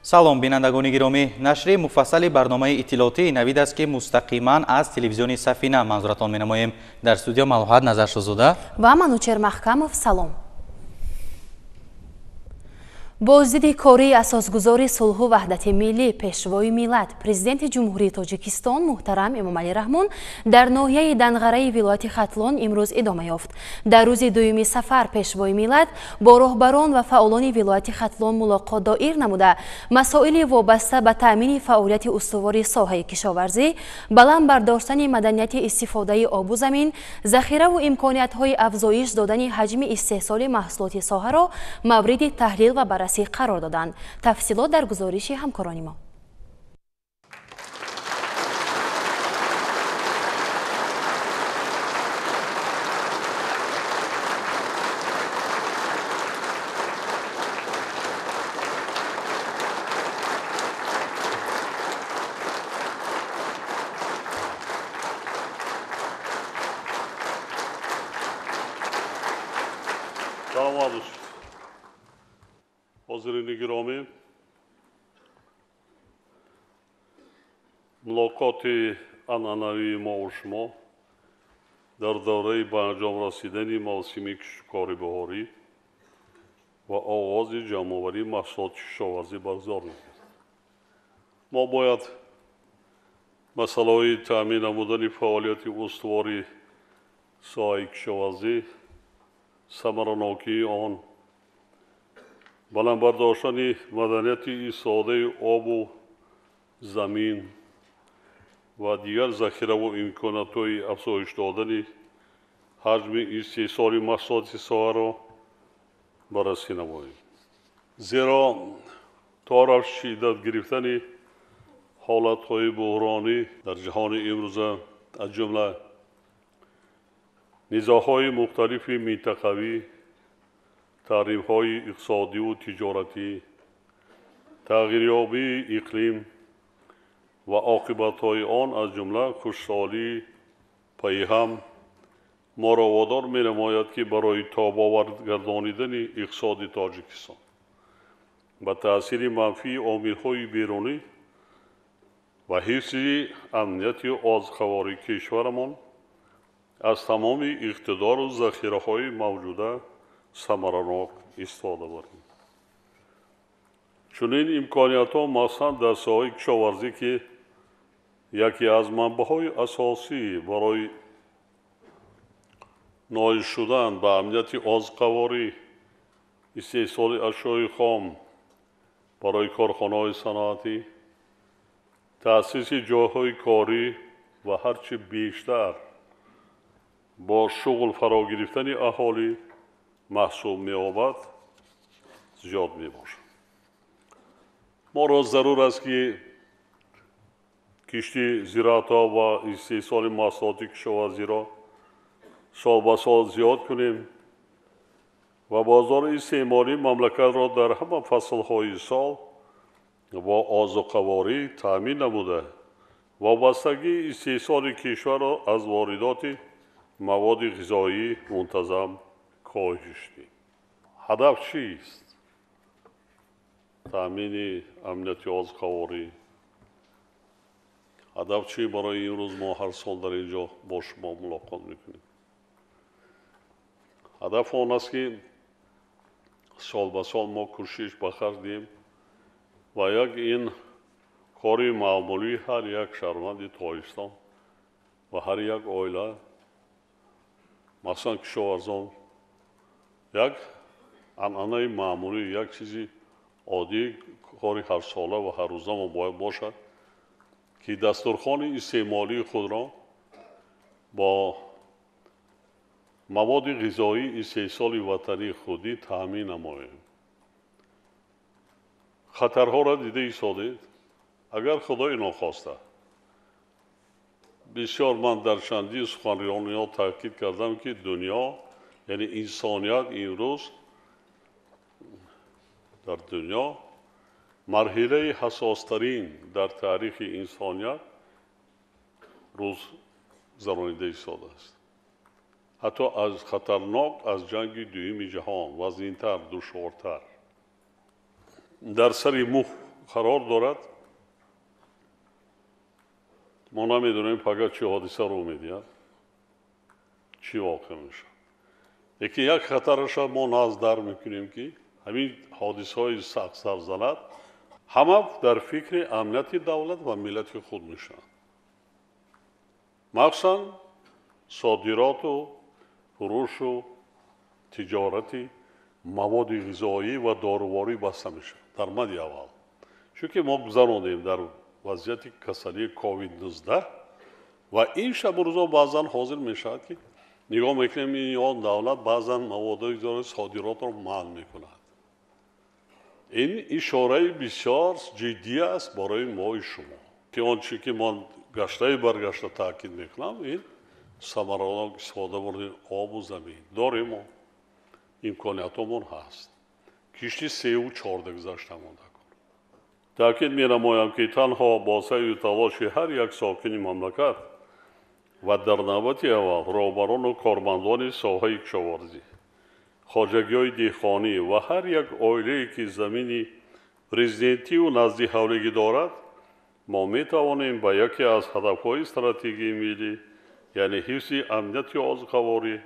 Салом, бинандагони гиромӣ. Нашри муфассали барномаи иттилоотии Навид аст, ки мустақиман аз телевизиони Сафина манзуратон менамоем. Дар студио Малоҳат Назаршозода ва Манучер Маҳкамов. Салом. Боздиди кории асосгузори сулҳу ваҳдати миллӣ, пешвои миллат, президенти Ҷумҳурии Тоҷикистон муҳтарам Эмомалӣ Раҳмон дар ноҳияи Данғараи вилояти Хатлон имрӯз идома ёфт. Дар рӯзи дуюми сафар пешвои миллат бо роҳбарон ва фаъолони вилояти Хатлон мулоқот доир намуда, масоили вобаста ба таъмини фаъолияти устувори соҳаи кишоварзӣ, баланд бардоштани маданияти истифодаи обу замин, захираву имкониятҳои афзоиш додани ҳаҷми истеҳсоли маҳсулоти соҳаро мавриди таҳлил ва баррасӣ қарор доданд. Тафсилот дар гузориши ҳамкорони мо. Ҳозирини гиромӣ, мулоқоти анъанавии мову шумо дар давраи ба анҷом расидани мавсими киштукори баҳорӣ ва оғози ҷамъоварии маҳсулоти кишоварзӣ баргузор мегардад. Мо бояд масъалаҳои таъмин намудани фаъолияти устувори соҳаи кишоварзӣ, самаранокии он, баланд бардоштани маданияти истифодаи обу замин ва дигар захираву имкониятҳои афзоиш додани ҳаҷми истеҳсоли маҳсулоти соҳаро баррасӣ намоем. Зеро то рафт шиддат гирифтани ҳолатҳои буҳронӣ дар ҷаҳони имрӯза, аз ҷумла низоъҳои мухталифи минтақавӣ, таҳримҳои иқтисодиву тиҷоратӣ, тағйирёбии иқлим ва оқибатҳои он, аз ҷумла хушсолии пайҳам, моро водор менамояд, ки барои тобовар гардонидани иқтисоди Тоҷикистон ба таъсири манфии омилҳои берунӣ ва ҳифзи амнияти озуқавории кишварамон аз тамоми иқтидору захираҳои мавҷуда самаранок истифода барем. Чунин имкониятҳо махсусан дар соҳаи кишоварзӣ, ки яке аз манбаъҳои асосӣ барои ноил шудан ба амнияти озуқаворӣ, истеҳсоли ашёи хом барои корхонаҳои саноатӣ, таъсиси ҷойҳои корӣ ва ҳарчи бештар бо шуғл фаро гирифтани аҳолӣ маҳсуб меёбад, зиёд мебошад. Моро зарур аст, ки кишти зироатҳо ва истеҳсоли маҳсулоти кишоварзиро сол ба сол зиёд кунем ва бозори истеъмолии мамлакатро дар ҳама фаслҳои сол бо озуқаворӣ таъмин намуда, вобастагии истеҳсоли кишварро аз воридоти маводи ғизоӣ мунтазам коҳиш диҳем. Ҳадаф чист? Таъмини амнияти озуқаворӣ. Ҳадаф чи барои имрӯз мо ҳар сол дар ин ҷо бо шумо мулоқот мекунем? Ҳадаф он аст, ки сол ба сол мо кӯшиш ба харҷ диҳем ва як ин кори маъмулии ҳар як шаҳрванди Тоҷикистон ва ҳар як оила, махсусан кишоварзон, як анъанаи маъмулӣ, як чизи оддӣ, кори ҳарсола ва ҳаррӯза мо бояд бошад, ки дастурхони истеъмолии худро бо маводи ғизоии истеҳсоли ватании худӣ таъмин намоем. Хатарҳоро дида истодед. Агар Худои нохоста, бисёр ман дар чандин суханрониҳо таъкид кардам, ки дунё, яъне инсоният имрӯз дар дунё марҳилаи ҳассостарин дар таърихи инсоният рӯз гузаронида истодааст. Ҳатто аз хатарнок аз ҷанги дуюми ҷаҳон вазнинтар, душвортар. Дар сари мух қарор дорад, мо намедонем пагоҳ чӣ ҳодиса рӯ медиҳад, чӣ воқеъ мешавад. Лекин як хатараша мо назар мекунем, ки ҳамин ҳодисаҳои сахт сар занад, ҳама дар фикри амнияти давлат ва миллати худ мешаванд. Махсусан содироту фурӯшу тиҷорати маводи ғизоӣ ва доруворӣ баста мешавад дар мади аввал. Чунки мо гузаронидем дар вазъияти касалии COVID-19 ва ин шабу рӯзо баъзан ҳозир мешавад, ки нигоҳ мекунем, ин он давлат баъзан маводи ғизоии содиротро манъ мекунад. Ин ишораи бисёр ҷиддӣ аст барои мои шумо, ки он чӣ ки ман гаштаи баргашта таъкид мекунам, ин самаранок истифода бурдани обу замин. Дорем мо, имкониятҳомон ҳаст. Кишти сеу чорда гузашта монда. Таъкид менамоям, ки танҳо бо саъю талоши ҳар як сокини мамлакат ва дар навбати аввал роҳбарону кормандони соҳаи кишоварзӣ, хоҷагиҳои деҳқонӣ ва ҳар як оилае, ки замини президентиву назди ҳавлигӣ дорад, мо метавонем ба яке аз ҳадафҳои стратегияи миллӣ, яъне ҳифзи амнияти озуқаворӣ,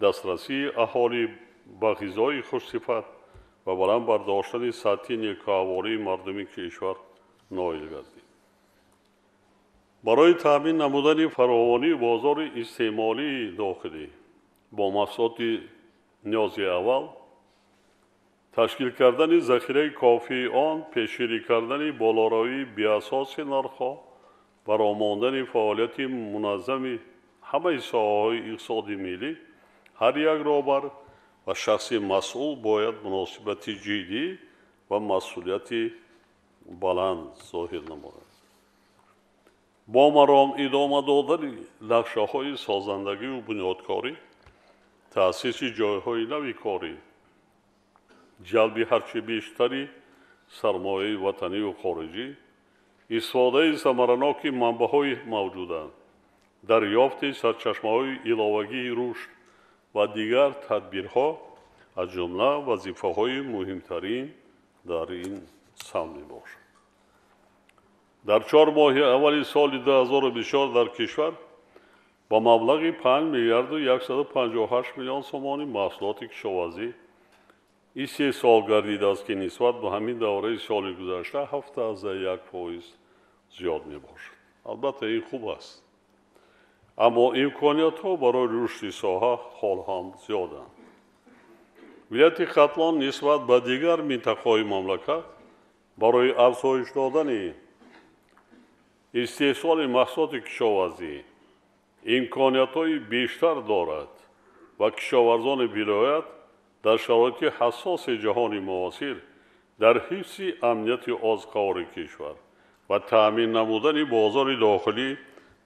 дастрасии аҳолӣ ба ғизои хушсифат ва баланд бардоштани сатҳи некӯаҳвории мардуми кишвар ноил гардид. Барои таъмин намудани фаровонии бозори истеъмолии дохилӣ бо маҳсулоти ниёзи аввал, ташкил кардани захираи кофии он, пешгирӣ кардани болоравии беасоси нархҳо ва роҳ мондани фаъолияти муназзами ҳамаи соҳаҳои иқтисоди миллӣ, ҳар як роҳбар ва шахси масъул бояд муносибати ҷиддӣ ва масъулияти баланд зоҳир намояд. Бо маром идома додани нақшаҳои созандагиву бунёдкорӣ, таъсиси ҷойҳои нави корӣ, ҷалби ҳарчи бештари сармояи ватаниву хориҷӣ, истифодаи самараноки манбаъҳои мавҷуданд, дарёфти сарчашмаҳои иловагии рушд ва дигар тадбирҳо аз ҷумла вазифаҳои муҳимтарин дар ин самт мебошад. Дар 4 моҳи аввали соли 2024 дар кишвар ба маблағи 5 миллиарду 158 миллион сомонӣ маҳсулоти кишоварзӣ истеҳсол гардидааст, ки нисбат ба ҳамин давраи соли гузашта 7,1% зиёд мебошад. Албатта, ин хуб аст, аммо имкониятҳо барои рушди соҳа ҳол ҳам зиёданд. Вилояти Хатлон нисбат ба дигар минтақаҳои мамлакат барои афзоиш додани истеҳсоли маҳсулоти кишоварзӣ имкониятҳои бештар дорад ва кишоварзони вилоят дар шароити ҳассоси ҷаҳони муосир дар ҳифзи амнияти озуқавории кишвар ва таъмин намудани бозори дохилӣ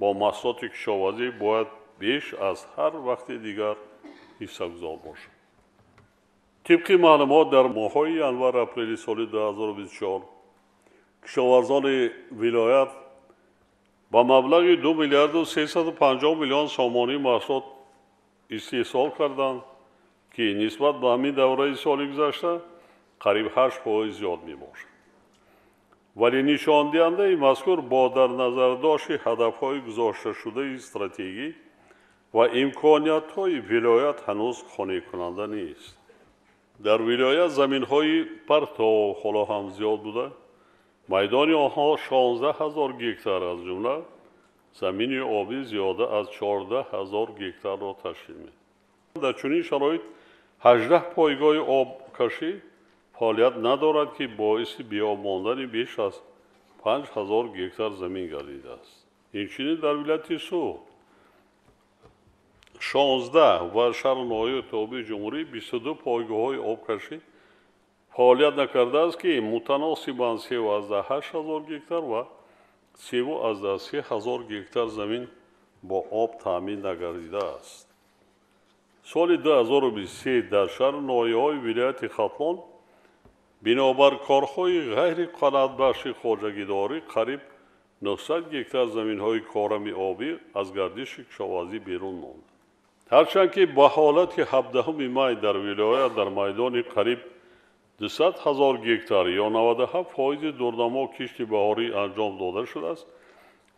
бо маҳсулоти кишоварзӣ бояд беш аз ҳар вақти дигар ҳиссагузор бошад. Тибқи маълумот, дар моҳҳои январ-апрели соли 2024 кишоварзони вилоят ба маблағи 2 миллиарду 350 миллион сомонӣ маҳсулот истеҳсол карданд, ки нисбат ба ҳамин давраи соли гузашта қариб 8% зиёд мебошад. Вале нишондиҳандаи мазкур бо дар назардошти ҳадафҳои гузошташудаи стратегӣ ва имкониятҳои вилоят ҳанӯз қонеъкунанда нест. Дар вилоят заминҳои партов ҳоло ҳам зиёд буда, майдони онҳо 16 ҳазор гектар, аз ҷумла замини обӣ зиёда аз 14 ҳазор гектарро ташкил медиҳад. Дар чунин шароит 18 пойгоҳи обкашӣ фаъолият надорад, ки боиси беоб мондани беш аз 5 ҳазор гектар замин гардидааст. Инчунин дар вилояти Суғд 16 ва шаҳру ноҳияи тобеи ҷумҳурӣ 22 пойгоҳҳои обкашӣ фаъолият накардааст, ки мутаносибан 3,8 ҳазор гектар ва 3,3 ҳазор гектар замин бо об таъмин нагардидааст. Соли 2023 дар шаҳру ноҳияҳои вилояти Хатлон бинобар корҳои ғайриқаноатбахши хоҷагидорӣ қариб 900 гектар заминҳои корами обӣ аз гардиши кишоварзӣ берун монд. Ҳарчанд ки ба ҳолати 17 май дар вилоят дар майдони қариб 200 ҳазор гектар ё 97% дурнамо кишти баҳорӣ анҷом дода шудааст,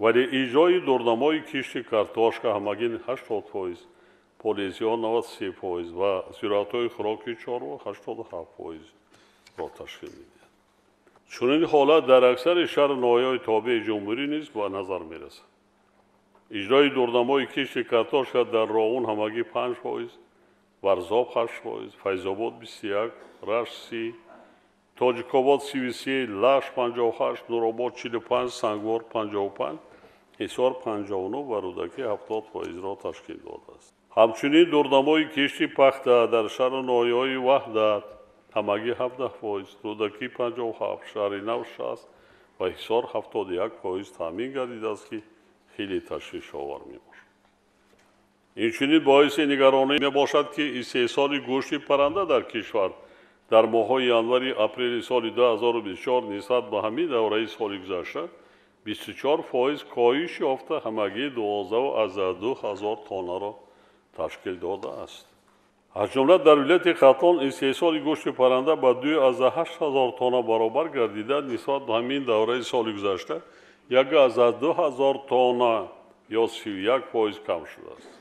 вале иҷрои дурнамои кишти картошка ҳамагӣ 80%, полезиҳо 93% ва зироатҳои хӯроки чорво 87%-ро ташкил медиҳад. Чунин ҳолат дар аксари шаҳру ноҳияҳои тобеи ҷумҳурӣ низ ба назар мерасад. Иҷрои дурнамои кишти картошка дар Роғун ҳамагӣ 5%, Варзоб 8%, Файзобод 21, Рашт 30, Тоҷикобод 33, Лахш 58, Нуробод 45, Сангвор 55, Ҳисор 59 ва Рӯдакӣ 70%-ро ташкил додааст. Ҳамчунин дурнамои кишти пахта дар шаҳру ноҳияҳои Ваҳдат ҳамагӣ 17%, Рӯдакӣ 57, Шаҳри Нав 60 ва Ҳисор 71% таъмин гардидааст, ки хеле ташвишовар мебошад. Инчунин боиси нигаронӣ мебошад, ки истеҳсоли гӯшти парранда дар кишвар дар моҳҳои январи апрели соли 2024 нисбат ба ҳамин давраи соли гузашта 24% коҳиш ёфта, ҳамагӣ 12,2 ҳазор тоннаро ташкил додааст. Аз ҷумла дар вилояти Хатлон истеҳсоли гӯшти парранда ба 2,8 ҳазор тонна баробар гардида, нисбат ба ҳамин давраи соли гузашта 1,2 ҳазор тонна ё 31% кам шудааст.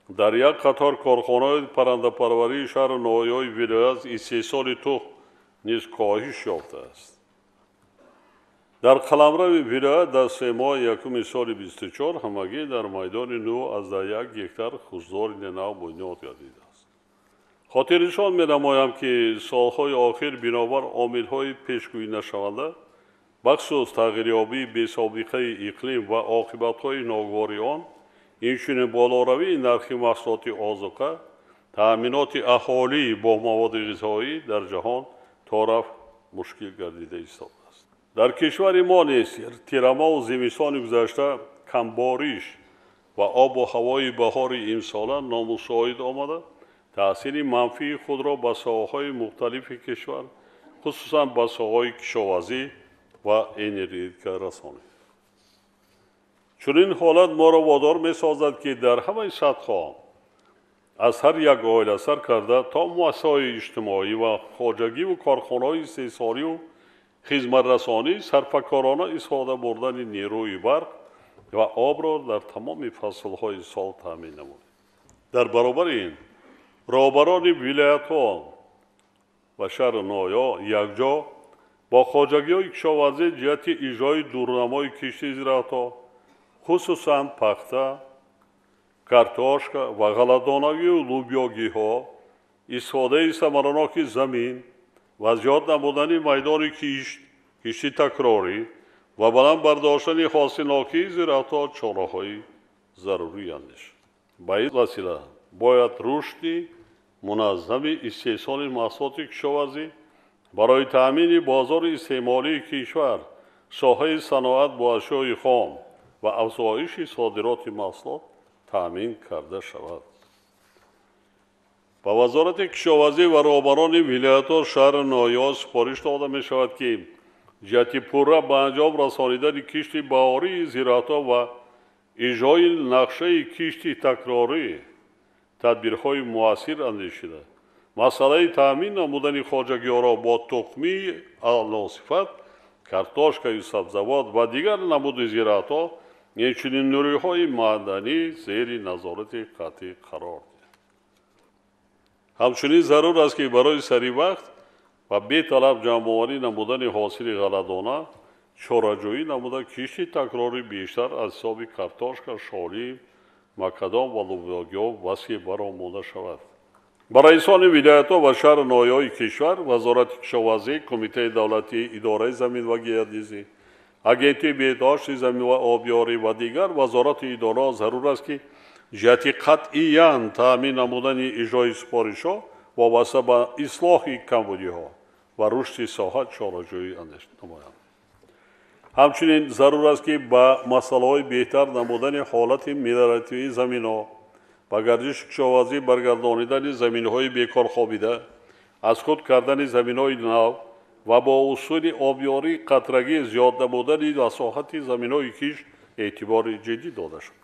Дар як қатор корхонаҳои паррандапарварии шаҳру ноҳияҳои вилоят истеҳсоли тухм низ коҳиш ёфтааст. Дар қаламрави вилоят дар се моҳи якуми соли 24 ҳамагӣ дар майдони 9,1 гектар хуздори нав бунёд гардидааст. Хотирнишон менамоям, ки солҳои охир бинобар омилҳои пешгӯинашаванда, бахусус тағйирёбии бесобиқаи иқлим ва оқибатҳои ногувори он, инчунин болоравии нархи маҳсулоти озуқа, таъминоти аҳолӣ бо маводи ғизоӣ дар ҷаҳон торафт мушкил гардида истодааст. Дар кишвари мо низ тирамоҳу зимистони гузашта камбориш ва обу ҳавои баҳори имсола номусоид омада, таъсири манфии худро ба соҳаҳои мухталифи кишвар, хусусан ба соҳаҳои кишоварзӣ ва энергетика расонид. Чунин ҳолат моро водор месозад, ки дар ҳамаи сатҳҳо аз ҳар як оила сар карда то муассисаҳои иҷтимоӣ ва хоҷагиву корхонаҳои истеҳсолию хизматрасонӣ сарфакорона истифода бурдани нерӯи барқ ва обро дар тамоми фаслҳои сол таъмин намоем. Дар баробари ин роҳбарони вилоятҳо ва шаҳру ноҳияҳо якҷо бо хоҷагиҳои кишоварзӣ ҷиҳати иҷрои дурнамои кишти зироатҳо, хусусан пахта, картошка ва ғалладонагию лӯбиёгиҳо, истифодаи самараноки замин ва зиёд намудани майдони кишти такрорӣ ва баланд бардоштани ҳосилнокии зироатҳо чораҳои зарурӣ андешанд. Ба ин васила бояд рушди муназзами истеҳсоли маҳсулоти кишоварзӣ барои таъмини бозори истеъмолии кишвар, соҳаи саноат бо ашёи хом ва афзоиши содироти маҳсулот таъмин карда шавад. Ба Вазорати кишоварзӣ ва роҳбарони вилоятҳо, шаҳру ноҳияҳо супориш дода мешавад, ки ҷиҳати пурра ба анҷом расонидани кишти баҳории зироатҳо ва иҷрои нақшаи кишти такрорӣ тадбирҳои муассир андешида, масъалаи таъмин намудани хоҷагиҳоро бо тухмии аълосифат, картошкаю сабзавот ва дигар намуди зироатҳо, инчунин нурӯҳои маъданӣ зери назорати қатъӣ қарор диҳад. Ҳамчунин зарур аст, ки барои саривақт ва беталаб ҷамъоварӣ намудани ҳосили ғалладона чораҷӯӣ намуда, кишти такрорӣ бештар аз ҳисоби картошка, шолӣ, макадом ва лӯбиёгиҳо васеъ баромонда шавад. Ба раисони вилоятҳо ва шаҳру ноҳияҳои кишвар, Вазорати кишоварзӣ, Кумитаи давлатии идораи замин ва геодезӣ, Агентии беҳдошти замин ва обёрӣ ва дигар вазорату идораҳо зарур аст, ки ҷиҳати қатъиян таъмин намудани иҷрои супоришҳо вобаста ба ислоҳи камбудиҳо ва рушди соҳа чораҷӯӣ намоянд. Ҳамчунин зарур аст, ки ба масъалаҳои беҳтар намудани ҳолати мелиоративии заминҳо, ба гардиши кишоварзӣ баргардонидани заминҳои бекор хобида, аз худ кардани заминҳои нав ва бо усули обёрии қатрагӣ зиёд намудани масоҳати заминҳои кишт эътибори ҷиддӣ дода шуд.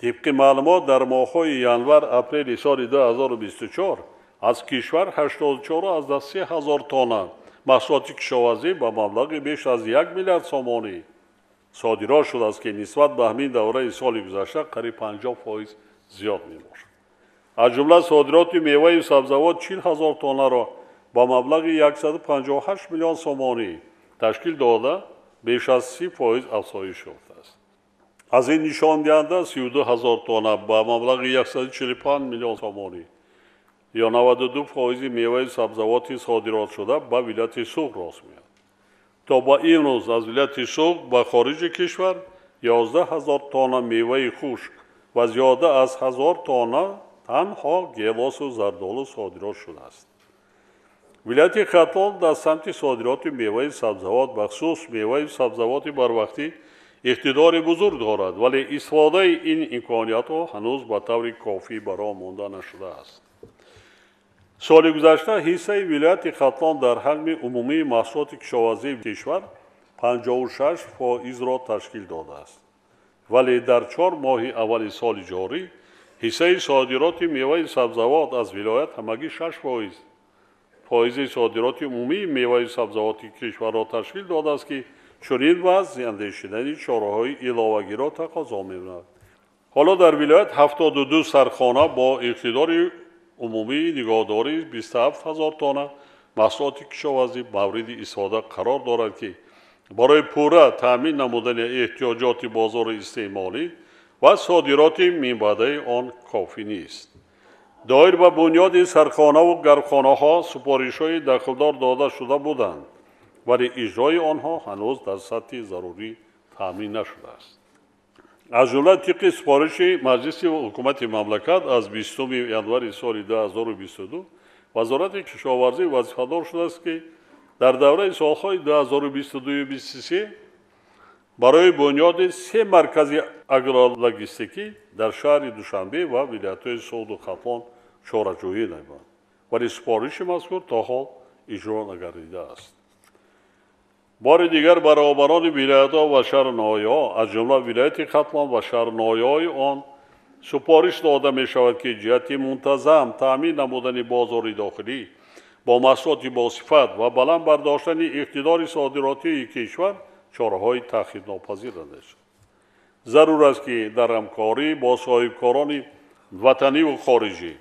Тибқи маълумот, дар моҳҳои январ-апрели соли 2024 Аз кишвар 84,3 ҳазор тонна маҳсулоти кишоварзӣ ба маблағи беш аз 1 миллиард сомонӣ содирот шудааст, ки нисбат ба ҳамин давраи соли гузашта қариб 50% зиёд мебошад. Аз ҷумла содироти меваю сабзавот 40 ҳазор тоннаро ба маблағи 158 миллион сомонӣ ташкил дода, беш аз 30% афзоиш ёфтааст. Аз ин нишондиҳанда 32 ҳазор тонна ба маблағи 145 миллион сомонӣ ё 92% меваи сабзавоти содиротшуда ба вилояти Суғд рост меояд. То ба имрӯз аз вилояти Суғд ба хориҷи кишвар 11 ҳазор тонна меваи хушк ва зиёда аз 1000 тонна танҳо гелосу зардолу содирот шудааст. Вилояти Хатлон дар самти содироти меваи сабзавот, бахусус меваи сабзавоти барвақтӣ, иқтидори бузург дорад, вале истифодаи ин имкониятҳо ҳанӯз ба таври кофӣ ба роҳ монда нашудааст. Соли гузашта ҳиссаи вилояти Хатлон дар ҳаҷми умумии маҳсулоти кишоварзии кишвар 56%-ро ташкил додааст, вале дар 4 моҳи аввали соли ҷорӣ ҳиссаи содироти меваи сабзавот аз вилоят ҳамагӣ 6% фоизи содироти умумии меваи сабзавоти кишварро ташкил додааст, ки чунин вазъ андешидани чораҳои иловагиро тақозо менамояд. Ҳоло дар вилоят 72 сархона бо иқтидори умумии нигоҳдории 27 ҳазор тонна маҳсулоти кишоварзӣ мавриди истифода қарор дорад, ки барои пурра таъмин намудани эҳтиёҷоти бозори истеъмолӣ ва содироти минбаъдаи он кофӣ нест. Доир ба бунёди сархонаву гармхонаҳо супоришҳои дахлдор дода шуда буданд, вале иҷрои онҳо ҳанӯз дар сатҳи зарурӣ таъмин нашудааст. Аз ҷумла тибқи супориши Маҷлиси ҳукумати мамлакат аз 20 январи соли 2022 Вазорати кишоварзӣ вазифадор шудааст, ки дар давраи солҳои 2022-2023 барои бунёди 3 маркази агрологистикӣ дар шаҳри Душанбе ва вилоятҳои Суғду Хатлон чораҷӯӣ намояд, вале супориши мазкур то ҳол иҷро нагардидааст. Бори дигар ба роҳбарони вилоятҳо ва шаҳру ноҳияҳо, аз ҷумла вилояти Хатлон ва шаҳру ноҳияҳои он супориш дода мешавад, ки ҷиҳати мунтазам таъмин намудани бозори дохилӣ бо маҳсулоти босифат ва баланд бардоштани иқтидори содиротии кишвар чораҳои таъхирнопазир андешанд. Зарур аст, ки дар ҳамкорӣ бо соҳибкорони ватаниву хориҷӣ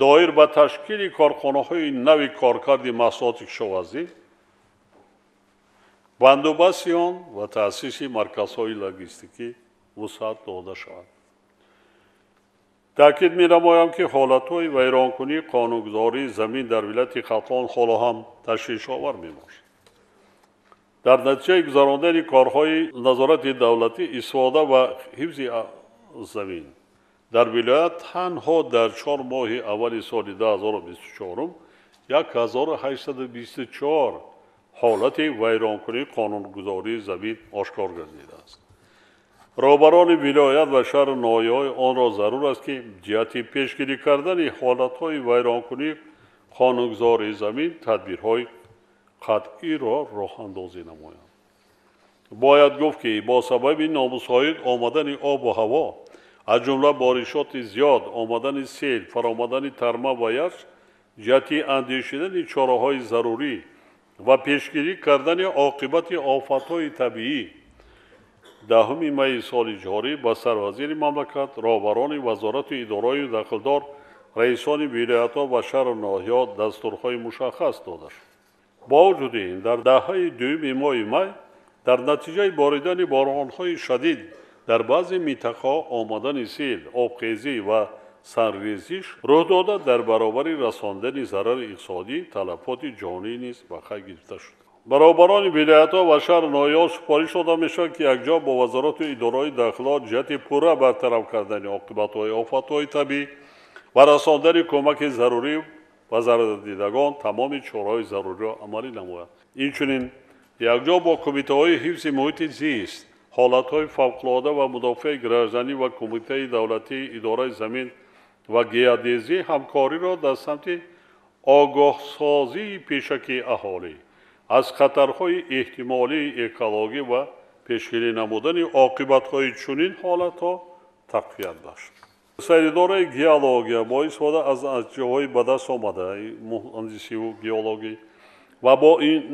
доир ба ташкили корхонаҳои нави коркарди маҳсулоти кишоварзӣ, бандубасти он ва таъсиси марказҳои логистикӣ вусъат дода шавад. Таъкид менамоям, ки ҳолатҳои вайронкунии қонунгузории замин дар вилояти Хатлон ҳоло ҳам ташвишовар мебошад. Дар натиҷаи гузарондани корҳои назорати давлатӣ, истифода ва ҳифзи замин дар вилоят танҳо дар 4 моҳи аввали соли 2024 1824 ҳолати вайронкунии қонунгузории замин ошкор гардидааст. Роҳбарони вилоят ва шаҳру ноҳияҳои онро зарур аст, ки ҷиҳати пешгирӣ кардани ҳолатҳои вайронкунии қонунгузории замин тадбирҳои қатъиро роҳандозӣ намоянд. Бояд гуфт, ки бо сабаби номусоид омадани обу ҳаво, аз ҷумла боришоти зиёд, омадани сел, фаромадани тарма ва ярч, ҷиҳати андешидани чораҳои зарурӣ ва пешгирӣ кардани оқибати офатҳои табиӣ 10 майи соли ҷорӣ ба сарвазири мамлакат, роҳбарони вазорату идораҳои дахлдор, раисони вилоятҳо ва шаҳру ноҳияҳо дастурҳои мушаххас дода шуд. Бо вуҷуди ин, дар даҳаи дуюми моҳи май дар натиҷаи боридани боронҳои шадид дар баъзе минтақаҳо омадани сел, обхезӣ ва саррезиш рӯй дода, дар баробари расондани зарари иқтисодӣ талафоти ҷонӣ низ ба қайд гирифта шуд. Ба роҳбарони вилоятҳо ва шаҳру ноҳияҳо супориш дода мешавад, ки якҷо бо вазорату идораҳои дахлдор ҷиҳати пурра бартараф кардани оқибатҳои офатҳои табиӣ ва расондани кӯмаки зарурӣ ба зарардидагон тамоми чораҳои заруриро амалӣ намояд. Инчунин якҷо бо кумитаҳои ҳифзи муҳити зист, ҳолатҳои фавқулода ва мудофиаи гражданӣ ва кумитаи давлатии идораи замин ва геодезӣ ҳамкориро дар самти огоҳсозии пешакии аҳолӣ аз хатарҳои эҳтимолии экологӣ ва пешгирӣ намудани оқибатҳои чунин ҳолатҳо тақвият бахшад. Саридораи геология бо истифода аз натиҷаҳои ба даст омадаи муҳандисиву геологӣ ва бо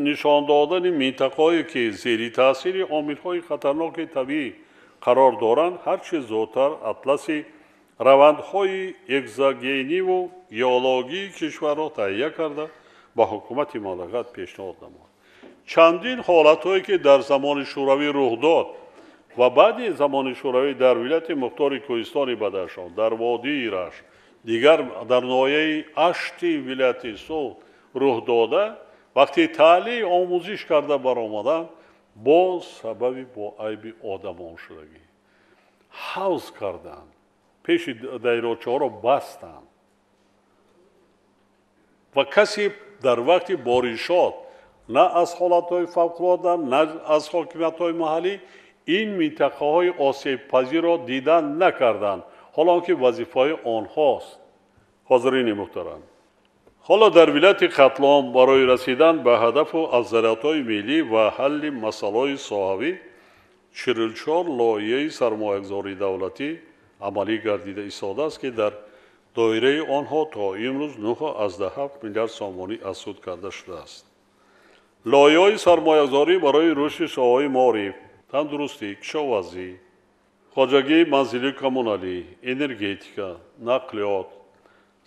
нишон додани минтақаҳое, ки зери таъсири омилҳои хатарноки табиӣ қарор доранд, ҳарчи зудтар атласи равандҳои экзогениву геологии кишварро таҳия карда ба ҳукумати мамлакат пешниҳод намуд. Чандин ҳолатҳое, ки дар замони Шӯравӣ рух дод ва баъди замони Шӯравӣ дар вилояти Мухтори Кӯҳистони Бадахшон, дар водии Рашт, дигар дар ноҳияи Ашти вилояти Суғд рух дода, вақти таълим омӯзиш карда баромадан, боз сабаби бо айби одамон шудагӣ. Ҳавз карданд, пеши дайрочаҳоро бастанд ва касе дар вақти боришот на аз ҳолатҳои фавқулода, на аз ҳокимиятҳои маҳаллӣ ин минтақаҳои осебпазирро дидан накарданд, ҳоло ки вазифаи онҳост. Ҳозирини муҳтарам, ҳоло дар вилояти Хатлон барои расидан ба ҳадафу афзалиятҳои миллӣ ва ҳалли масъалаҳои соҳавӣ 44 лоиҳаи сармоягузории давлатӣ амалӣ гардида истодааст, ки дар доираи онҳо то имрӯз 9,7 миллиард сомонӣ аз суд карда шудааст. Лоиҳаҳои сармоягузорӣ барои рушди соҳаҳои маориф, тандурустӣ, кишоварзӣ, хоҷагии манзилию коммуналӣ, энергетика, нақлиёт,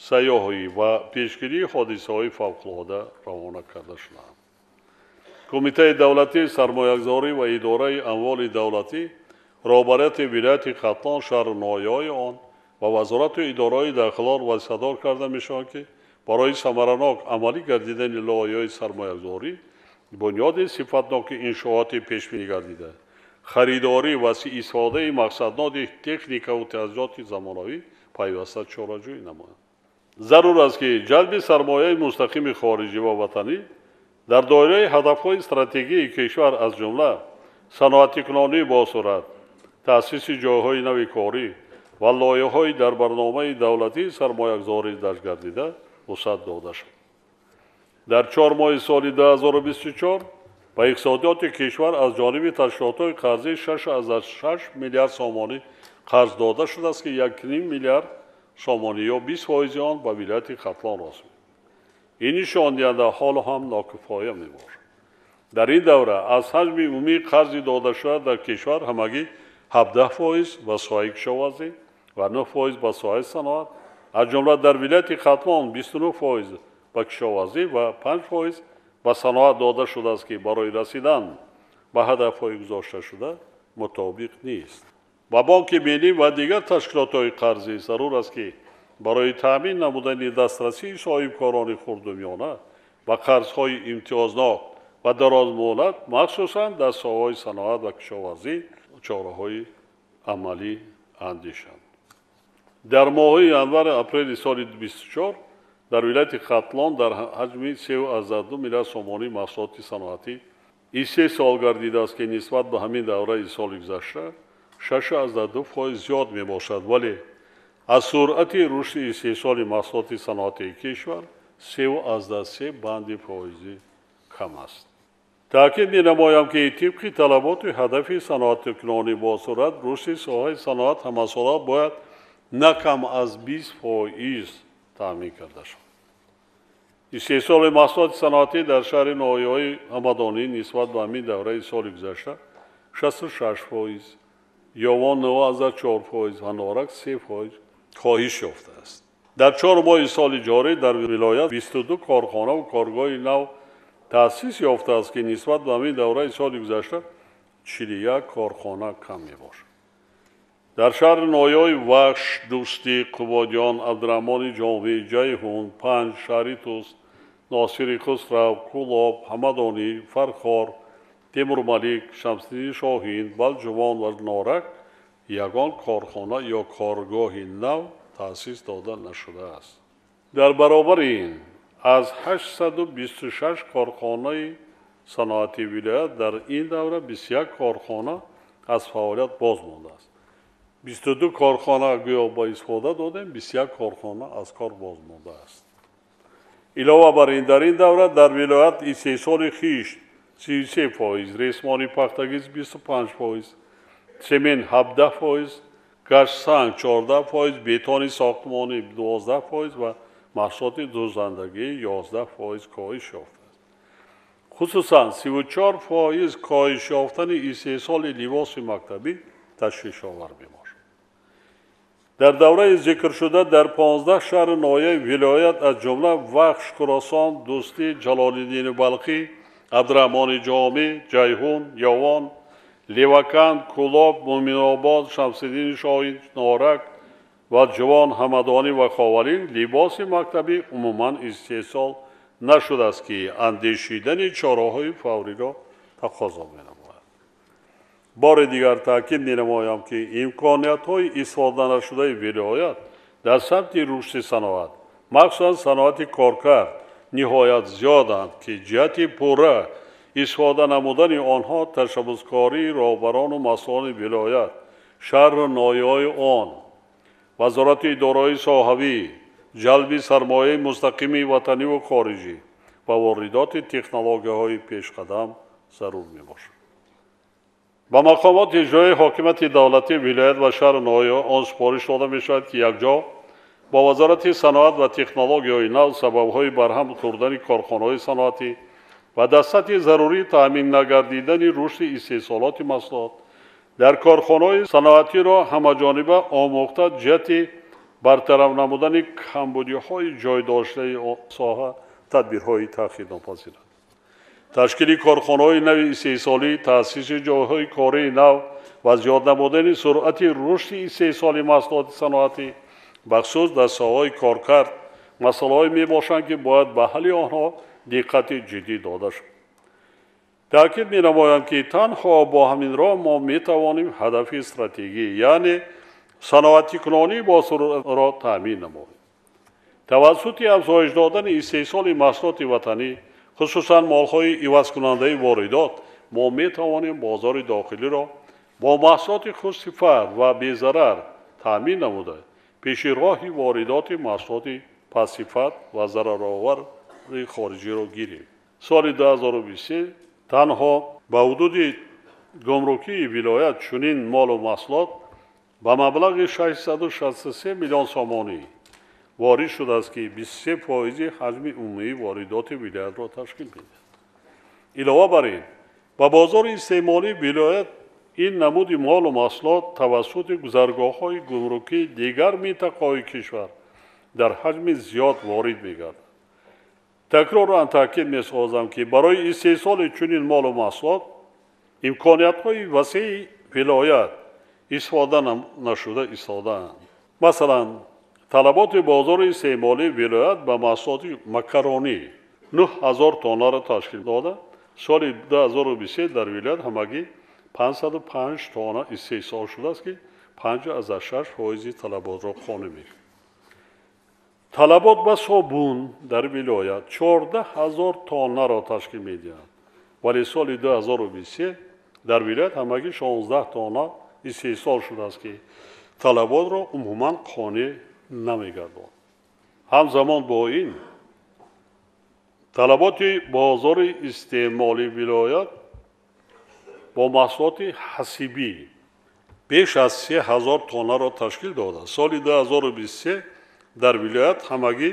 сайёҳӣ ва пешгирии ҳодисаҳои фавқулода равона карда шудаанд. Кумитаи давлатии сармоягузорӣ ва идораи амволи давлатӣ, роҳбарияти вилояти Хатлон, шаҳру ноҳияҳои он ва вазорату идораҳои дахлдор вазифадор карда мешаванд, ки барои самаранок амалӣ гардидани лоиҳаҳои сармоягузорӣ бунёди сифатноки иншооти пешбинӣ гардида, харидорӣ ва истифодаи мақсадноки техникаву таҷҳизоти замонавӣ пайваста чораҷӯӣ намоянд. Зарур аст, ки ҷалби сармояи мустақими хориҷӣ ва ватанӣ дар доираи ҳадафҳои стратегии кишвар, аз ҷумла саноатикунонии босуръат, таъсиси ҷойҳои нави корӣ ва лоиҳаҳои дар барномаи давлатии сармоягузорӣ дарҷ гардида вусъат дода шуд. Дар 4 моҳи соли 2024 ба иқтисодиёти кишвар аз ҷониби ташкилотҳои қарзӣ 6,6 миллиард сомонӣ қарз дода шудааст, ки 1,5 миллиард сомонӣ ё 20% он ба вилояти Хатлон рост меояд. Ин нишондиҳанда ҳоло ҳам нокифоя мебошад. Дар ин давра аз ҳаҷми умумии қарзи додашуда дар кишвар ҳамагӣ 17% ба соҳаи кишоварзӣ ва 9% ба соҳаи саноат, аз ҷумла дар вилояти Хатлон 29% ба кишоварзӣ ва 5% ба саноат дода шудааст, ки барои расидан ба ҳадафҳои гузошташуда мутобиқ нест. Ба Бонки Миллӣ ва дигар ташкилотҳои қарзӣ зарур аст, ки барои таъмин намудани дастрасии соҳибкорони хурду миёна ба қарзҳои имтиёзнок ва дарозмуҳлат, махсусан дар соҳаҳои саноат ва кишоварзӣ, чораҳои амалӣ андешанд. Дар моҳҳои январи апрели соли 24 дар вилояти Хатлон дар ҳаҷми 3,2 миллиард сомонӣ маҳсулоти саноатӣ истеҳсол гардидааст, ки нисбат ба ҳамин давраи соли гузашта 6,2% зиёд мебошад, вале аз суръати рушди истеҳсоли маҳсулоти саноатии кишвар 3,3 банди фоизӣ кам аст. Таъкид менамоям, ки тибқи талаботи ҳадафи саноаткунонӣ босуръат рушди соҳаи саноат ҳамасола бояд на кам аз 20% таъмин карда шавад. Истеҳсоли маҳсулоти саноатӣ дар шаҳри ноҳияҳои Ҳамадонӣ нисбат ба ҳамин давраи соли гузашта 66%, Ёвон 9,4% ва Норак 3% коҳиш ёфтааст. Дар 4 моҳи соли ҷорӣ дар вилоят 22 корхонаву коргоҳи нав таъсис ёфтааст, ки нисбат ба ҳамин давраи соли гузашта 41 корхона кам мебошад. Дар шаҳри ноҳияҳои Вахш, Дӯстӣ, Қубодиён, Абдураҳмони Ҷомӣ, Ҷайҳун, Панҷ, шаҳри Тӯс, Носири Хусрав, Кӯлоб, Ҳамадонӣ, Фархор, Темурмалик, Шамсиддини Шоҳин, Балҷувон ва Норак ягон корхона ё коргоҳи нав таъсис дода нашудааст. Дар баробари ин аз 826 корхонаи саноатии вилоят дар ин давра 21 корхона аз фаъолият боз мондааст. 22 корхона гӯё ба истифода додем, 21 корхона аз кор боз мондааст. Илова бар ин, дар ин давра дар вилоят истеҳсоли хишт 33%, ресмони пахтагиз 25%, семент 17%, гашсанг 14%, бетони сохтмонӣ 12% ва маҳсулоти дӯзандагӣ 11% коҳиш ёфтааст. Хусусан 34% коҳиш ёфтани истеҳсоли либоси мактабӣ ташвишовар мебошад. Дар давраи зикршуда дар 15 шаҳру ноҳияи вилоят, аз ҷумла Вахш, Хуросон, Дӯстӣ, Ҷалолиддини Балхӣ, Абдураҳмони Ҷомӣ, Ҷайҳун, Ёвон, Леваканд, Кӯлоб, Мӯминобод, Шамсиддини Шоҳин, Норак ва Ҷувон, Ҳамадонӣ ва Ховалинг либоси мактабӣ умуман истеҳсол нашудааст, ки андешидани чораҳои фавриро тақозо менамояд. Бори дигар таъкид менамоям, ки имкониятҳои истифода нашудаи вилоят дар самти рушди саноат, махсусан саноати коркард, ниҳоят зиёданд, ки ҷиҳати пурра истифода намудани онҳо ташаббускории роҳбарону масъулони вилоят, шаҳру ноҳияҳои он, вазорати идораҳои соҳавӣ, ҷалби сармояи мустақими ватаниву хориҷӣ ва воридоти технологияҳои пешқадам зарур мебошад. Ба мақомоти иҷроии ҳокимияти давлатии вилоят ва шаҳру ноҳияҳо он супориш дода мешавад, ки якҷо бо Вазорати саноат ва технологияҳои нав сабабҳои барҳам хӯрдани корхонаҳои саноатӣ ва дар сатҳи зарурӣ таъмин нагардидани рушди истеҳсолоти маҳсулот дар корхонаҳои саноатиро ҳамаҷониба омӯхта, ҷиҳати бартараф намудани камбудиҳои ҷой доштаи соҳа тадбирҳои таъхирнопазиранд. Ташкили корхонаҳои нави истеҳсолӣ, таъсиси ҷойҳои кории нав ва зиёд намудани суръати рушди истеҳсоли маҳсулоти саноатӣ, бахусус дар соҳаҳои коркард, масъалаҳое мебошанд, ки бояд ба ҳалли онҳо диққати ҷиддӣ дода шавад. Таъкид менамоям, ки танҳо бо ҳамин роҳ мо метавонем ҳадафи стратегӣ, яъне саноатикунонии босуръатро таъмин намоем. Тавассути афзоиш додани истеҳсоли маҳсулоти ватанӣ, хусусан молҳои ивазкунандаи воридот, мо метавонем бозори дохилиро бо маҳсулоти хушсифат ва безарар таъмин намуда, пеши роҳи воридоти маҳсулоти пастсифат ва зараровари хориҷиро гирем. Соли 2023 танҳо ба ҳудуди гумрукии вилоят чунин молу маҳсулот ба маблағи 663 миллион сомонӣ ворид шудааст, ки 23% ҳаҷми умумии воридоти вилоятро ташкил медиҳад. Илова бар ин, ба бозори истеъмолии вилоят ин намуди молу маҳсулот тавассути гузаргоҳҳои гумрукии дигар минтақаҳои кишвар дар ҳаҷми зиёд ворид мегардад. Такроран таъкид месозам, ки барои истеҳсоли чунин молу маҳсулот имкониятҳои васеи вилоят истифода нашуда истодаанд. Масалан, талаботи бозори истеъмолии вилоят ба маҳсулоти макаронӣ 9000 тоннаро ташкил дода, соли 2023 дар вилоят ҳамагӣ 505 тонна истеҳсол шудааст, ки 5,6% талаботро қонеъ мекунад. Талабот ба собун дар вилоят 14 000 тоннаро ташкил медиҳад, вале соли 2023 дар вилоят ҳамагӣ 16 тонна истеҳсол шудааст, ки талаботро умуман қонеъ намегардонад. Ҳамзамон бо ин, талаботи бозори истеъмолии вилоят бо маҳсулоти ҳасибӣ беш аз 3000 тоннаро ташкил дода, соли 2023 дар вилоят ҳамагӣ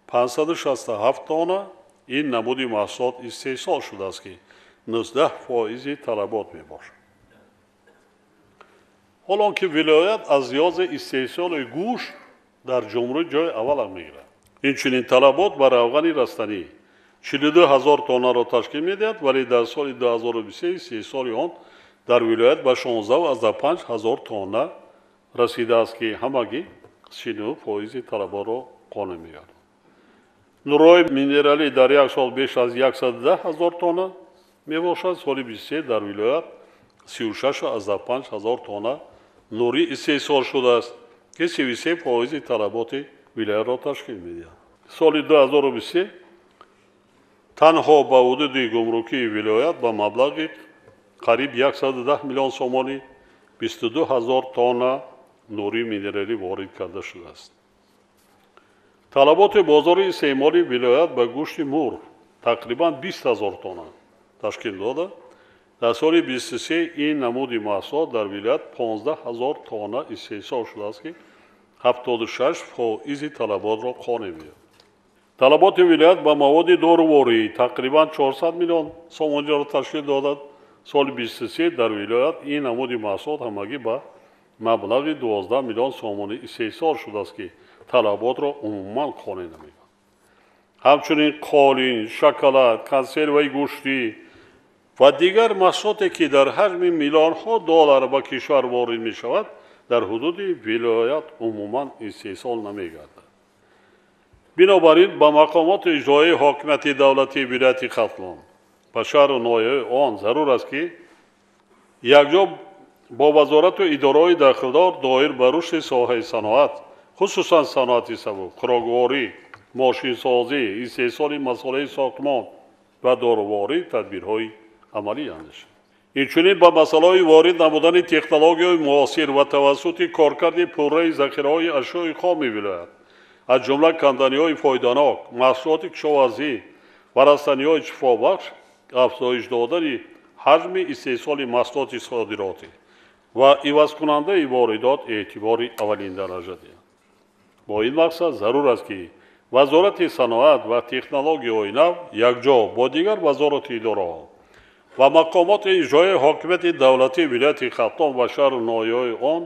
567 тонна ин намуди маҳсулот истеҳсол шудааст, ки 19% талабот мебошад. Ҳол он ки вилоят аз лиҳози истеҳсоли гӯшт дар ҷумҳурӣ ҷои аввалро мегирад. Инчунин талабот ба равғани растанӣ 42 000 тоннаро ташкил медиҳад, вале дар соли 2023 истеҳсоли он дар вилоят ба 16,5 ҳазор тонна расидааст, ки ҳамагӣ 39% талаботро қонеъ мегардад. Нурҳои минералӣ дар як сол беш аз 110 ҳазор тонна мебошад. Соли 23 дар вилоят 36,5 ҳазор тонна нурӣ истеҳсол шудааст, ки 33% талаботи вилоятро ташкил медиҳад. Соли 2023 танҳо ба ҳудуди гумрукии вилоят ба маблағи қариб 110 миллион сомонӣ 22 ҳазор тонна нурии минералӣ ворид карда шудааст. Талаботи бозори истеъмолии вилоят ба гӯшти мурғ тақрибан 20 ҳазор тонна ташкил дода, Дар соли 23 ин намуди маҳсулот дар вилоят 15 ҳазор тонна истеҳсол шудааст, ки 76% талаботро қонеъ меёбад. Талаботи вилоят ба маводи доруворӣ тақрибан 400 миллион сомониро ташкил додад. Соли 23 дар вилоят ин намуди маҳсулот ҳамагӣ ба маблағи 12 миллион сомонӣ истеҳсол шудааст, ки талаботро умуман қонеъ намекунад. Ҳамчунин қолин, шоколад, консерваи гӯштӣ ва дигар маҳсулоте, ки дар ҳаҷми миллионҳо доллар ба кишвар ворид мешавад, дар ҳудуди вилоят умуман истеҳсол намегардад. Бинобар ин ба мақомоти иҷроияи ҳокимияти давлатии вилояти Хатлон ва шаҳру ноҳияҳои он зарур аст, ки якҷо бо вазорату идораҳои дахлдор доир ба рушди соҳаи саноат, хусусан саноати сабук, хӯрокворӣ, мошинсозӣ, истеҳсоли масолеҳи сохтмон ва доруворӣ тадбирҳои амалӣ андешанд. Инчунин ба масъалаҳои ворид намудани технологияҳои муосир ва тавассути коркарди пурраи захираҳои ашёи хоми вилоят, аз ҷумла канданиҳои фоиданок, маҳсулоти кишоварзӣ ва растаниҳои шифобахш, афзоиш додани ҳаҷми истеҳсоли маҳсулоти содиротӣ ва ивазкунандаи воридот эътибори аввалиндараҷа диҳанд. Бо ин мақсад зарур аст, ки Вазорати саноат ва технологияҳои нав якҷо бо дигар вазорату идораҳо ва мақомоти иҷроияи ҳокимияти давлатии вилояти Хатлон ва шаҳру ноҳияҳои он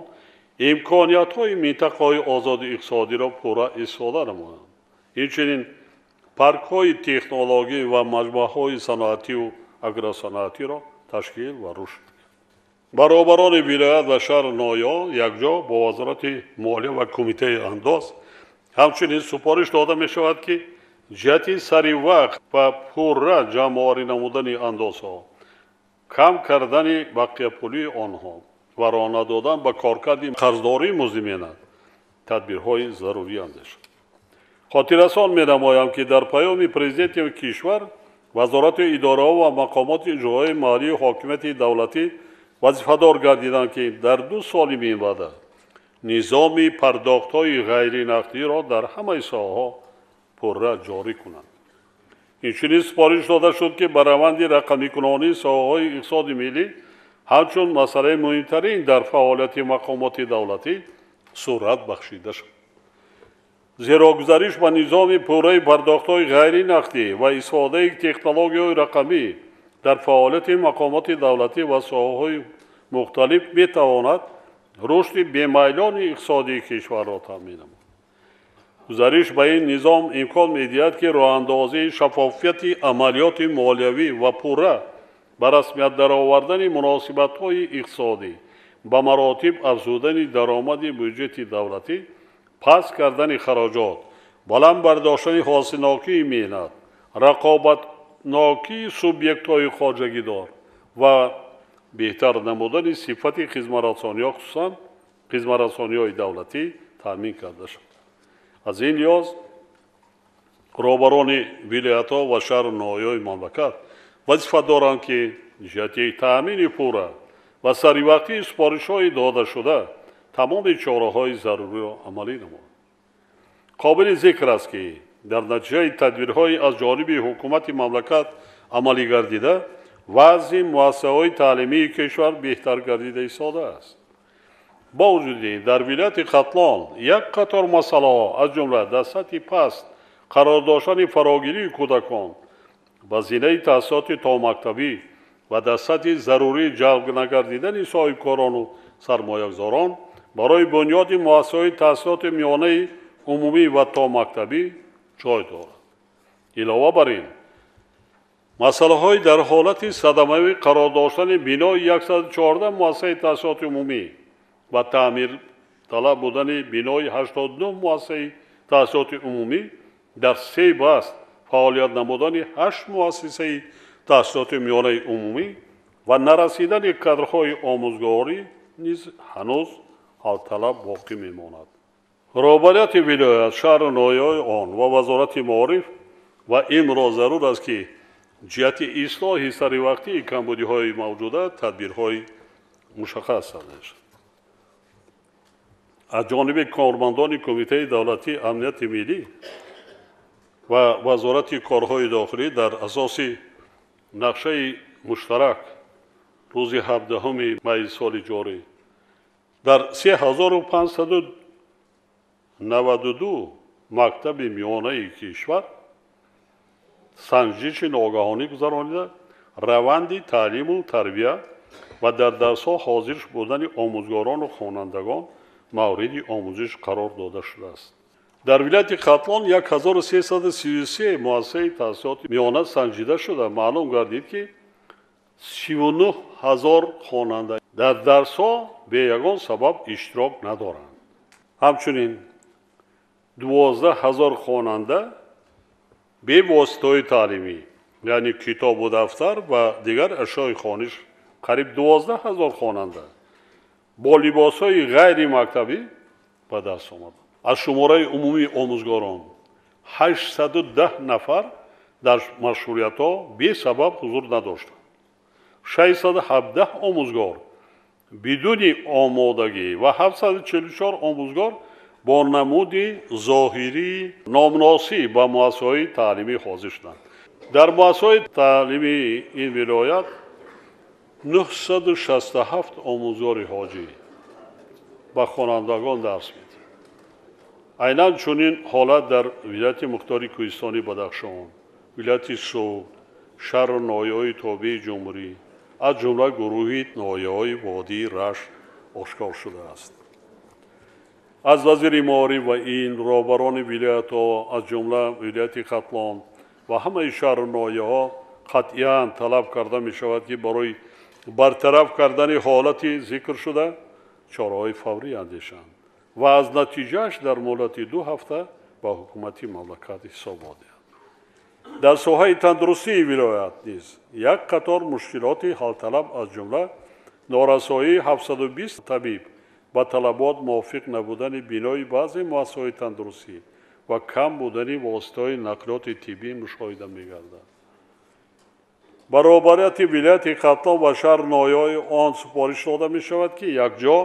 имкониятҳои минтақаҳои озоди иқтисодиро пурра истифода намоянд. Инчунин паркҳои технологӣ ва маҷмӯаҳои саноативу агросаноатиро ташкил ва рушд диҳанд. Баробарони вилоят ва шаҳру ноҳияҳо якҷо бо Вазорати молия ва Кумитаи андоз ҳамчунин супориш дода мешавад, ки ҷиҳати саривақт ва пурра ҷамъоварӣ намудани андозҳо, кам кардани бақияпулии онҳо ва роҳ надодан ба коркарди қарздории музди меҳнат тадбирҳои зарурӣ андешанд. Хотиррасон менамоям, ки дар паёми президенти кишвар вазорату идораҳо ва мақомоти иҷроияи маҳаллии ҳокимияти давлатӣ вазифадор гардиданд, ки дар 2 соли минбаъда низоми пардохтҳои ғайринақдиро дар ҳамаи соҳаҳо пурра ҷорӣ кунанд. Инчунин супориш дода шуд, ки ба раванди рақамикунонии соҳаҳои иқтисоди миллӣ ҳамчун масъалаи муҳимтарин дар фаъолияти мақомоти давлатӣ сурат бахшида шуд. Зеро гузариш ба низоми пурраи пардохтҳои ғайринақдӣ ва истифодаи технологияҳои рақамӣ дар фаъолияти мақомоти давлатӣ ва соҳаҳои мухталиф метавонад рушди бемайлони иқтисодии кишварро таъмин намояд. Гузариш ба ин низом имкон медиҳад, ки роҳандозии шаффофияти амалиёти молиявӣ ва пурра ба расмият даровардани муносибатҳои иқтисодӣ, ба маротиб афзудани даромади бюҷети давлатӣ, паст кардани хароҷот, баланд бардоштани ҳосилнокии меҳнат, рақобатнокии субъектҳои хоҷагидор ва беҳтар намудани сифати хизматрасониҳо, хусусан хизматрасониҳои давлатӣ таъмин карда шавад. Аз ин лиҳоз роҳбарони вилоятҳо ва шаҳру ноҳияҳои мамлакат вазифа доранд, ки ҷиҳати таъмини пурра ва саривақтии супоришҳои додашуда тамоми чораҳои заруриро амалӣ намоянд. Қобили зикр аст, ки дар натиҷаи тадбирҳои аз ҷониби ҳукумати мамлакат амалӣ гардида, вазъи муассисаҳои таълимии кишвар беҳтар гардида истодааст. Бо вуҷуди ин дар вилояти Хатлон як қатор масъалаҳо, аз ҷумла дар сатҳи паст қарор доштани фарогирии кӯдакон ба зинаи таҳсилоти томактабӣ ва дар сатҳи зарурӣ ҷалб нагардидани соҳибкорону сармоягузорон барои бунёди муассисаҳои таҳсилоти миёнаи умумӣ ва томактабӣ ҷой дорад. Илова бар ин, масъалаҳои дар ҳолати садамавӣ қарор доштани бинои 114 муассисаи таҳсилоти умумӣ ва таъмирталаб будани бинои 89 муассисаи таҳсилоти умумӣ дар се баст фаъолият намудани 8 муассисаи таҳсилоти миёнаи умумӣ ва нарасидани кадрҳои омӯзгорӣ низ ҳанӯз ҳалталаб боқӣ мемонад. Роҳбарияти вилоят, шаҳру ноҳияҳои он ва Вазорати маориф ва имро зарур аст, ки ҷиҳати ислоҳи саривақтии камбудиҳои мавҷуда тадбирҳои мушаххас андешанд. Аз ҷониби кормандони Кумитаи давлатии амнияти миллӣ ва Вазорати корҳои дохилӣ дар асоси нақшаи муштарак Рӯзи 17 майи соли ҷорӣ дар 3592 мактаби миёнаи кишвар санҷиши ногаҳонӣ гузаронида, раванди таълиму тарбия ва дар дарсҳо ҳозир будани омӯзгорону хонандагон мавриди омӯзиш қарор дода шудааст. Дар вилояти Хатлон 1333 муассисаи таҳсилоти миёна санҷида шуда, маълум гардид, ки 39 ҳазор хонанда дар дарсҳо бе ягон сабаб иштирок надоранд. Ҳамчунин 12 ҳазор хонанда бевоситаҳои таълимӣ, яъне китобу дафтар ва дигар ашёи хониш, қариб 12 ҳазор хонанда бо либосҳои ғайримактабӣ ба даст омаданд. Аз шумораи умумии омӯзгорон 810 нафар дар машғулиятҳо бесабаб ҳузур надоштанд. 617 омӯзгор бидуни омодагӣ ва 744 омӯзгор бо намуди зоҳирии номуносиб ба муассисаҳои таълимӣ ҳозир шуданд. Дар муассисаҳои таълимии ин вилоят 967 омӯзгори ҳоҷӣ ба хонандагон дарс медиҳад. Айнан чунин ҳолат дар вилояти мухтори Кӯҳистони Бадахшон, вилояти Суғд, шаҳру ноҳияҳои тобеи ҷумҳурӣ, аз ҷумла гурӯҳи ноҳияҳои водии Рашт ошкор шудааст. Аз вазири маориф ва илм, роҳбарони вилоятҳо, аз ҷумла вилояти Хатлон ва ҳамаи шаҳру ноҳияҳо қатъиян талаб карда мешавад, ки барои бартараф кардани ҳолати зикршуда чораҳои фаврӣ андешанд ва аз натиҷааш дар муҳлати 2 ҳафта ба ҳукумати мамлакат ҳисобот диҳанд. Дар соҳаи тандурустии вилоят низ як қатор мушкилоти ҳалталаб, аз ҷумла норасоии 720 табиб, ба талабот мувофиқ набудани бинои баъзе муассисаҳои тандурустӣ ва кам будани воситаҳои нақлиёти тиббӣ мушоҳида мегардад. Баробарияти вилояти Хатлон ва шаҳру ноҳияҳои он супориш дода мешавад, ки якҷо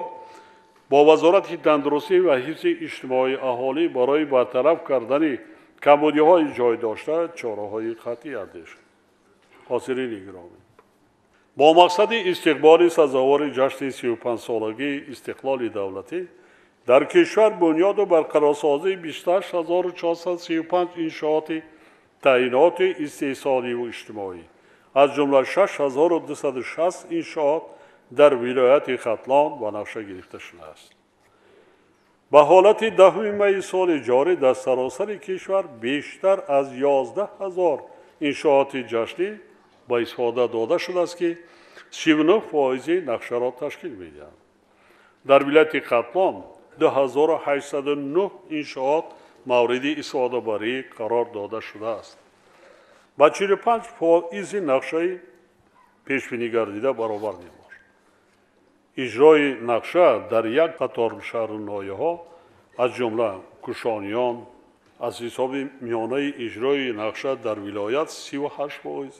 бо Вазорати тандурустӣ ва ҳифзи иҷтимоии аҳолӣ барои бартараф кардани камбудиҳои ҷой дошта чораҳои қатъӣ андешанд. Ҳозирини гиромӣ, бо мақсади истиқболи сазовори ҷашни 35-солагии истиқлоли давлатӣ дар кишвар бунёду барқарорсозии 28435 иншооти таъиноти истеҳсоливу иҷтимоӣ, аз ҷумла 6260 иншоот дар вилояти Хатлон ба нақша гирифта шудааст. Ба ҳолати 10 майи соли ҷорӣ дар саросари кишвар бештар аз 11 ҳазор иншооти ҷашнӣ ба истифода дода шудааст, ки 39% нақшаро ташкил медиҳанд. Дар вилояти Хатлон 2809 иншоот мавриди истифодабарӣ қарор дода шудааст. Ба 45% нақшаи пешбинӣ гардида баробар мебошад. Иҷрои нақша дар як қатор шаҳру ноҳияҳо, аз ҷумла Кушониён, аз ҳисоби миёнаи иҷрои нақша дар вилоят 38%,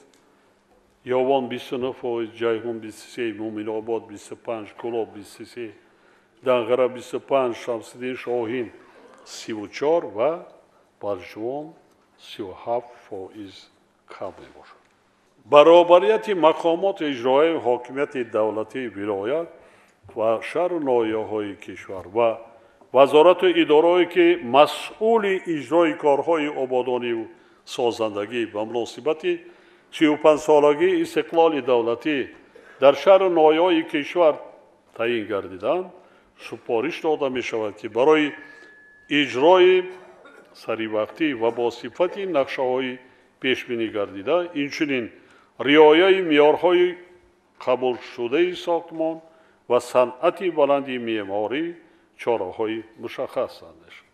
Ёвон 29%, Ҷайҳун 23, Муъминобод 25, Кӯлоб 23, Данғара 25, Шамсиддин Шоҳин 34 ва Балҷувон 37% кам мебошад. Баробарияти мақомоти иҷроияи ҳокимияти давлатии вилоят ва шаҳру ноҳияҳои кишвар ва вазорату идораҳое, ки масъули иҷрои корҳои ободониву созандагӣ ба муносибати 35-солагии истиқлоли давлатӣ дар шаҳру ноҳияҳои кишвар таъин гардиданд, супориш дода мешавад, ки барои иҷрои саривақтӣ ва бо сифати нақшаҳои пешбинӣ гардида, инчунин риояи меъёрҳои қабулшудаи сохтмон ва санъати баланди меъморӣ чораҳои мушаххас андешанд.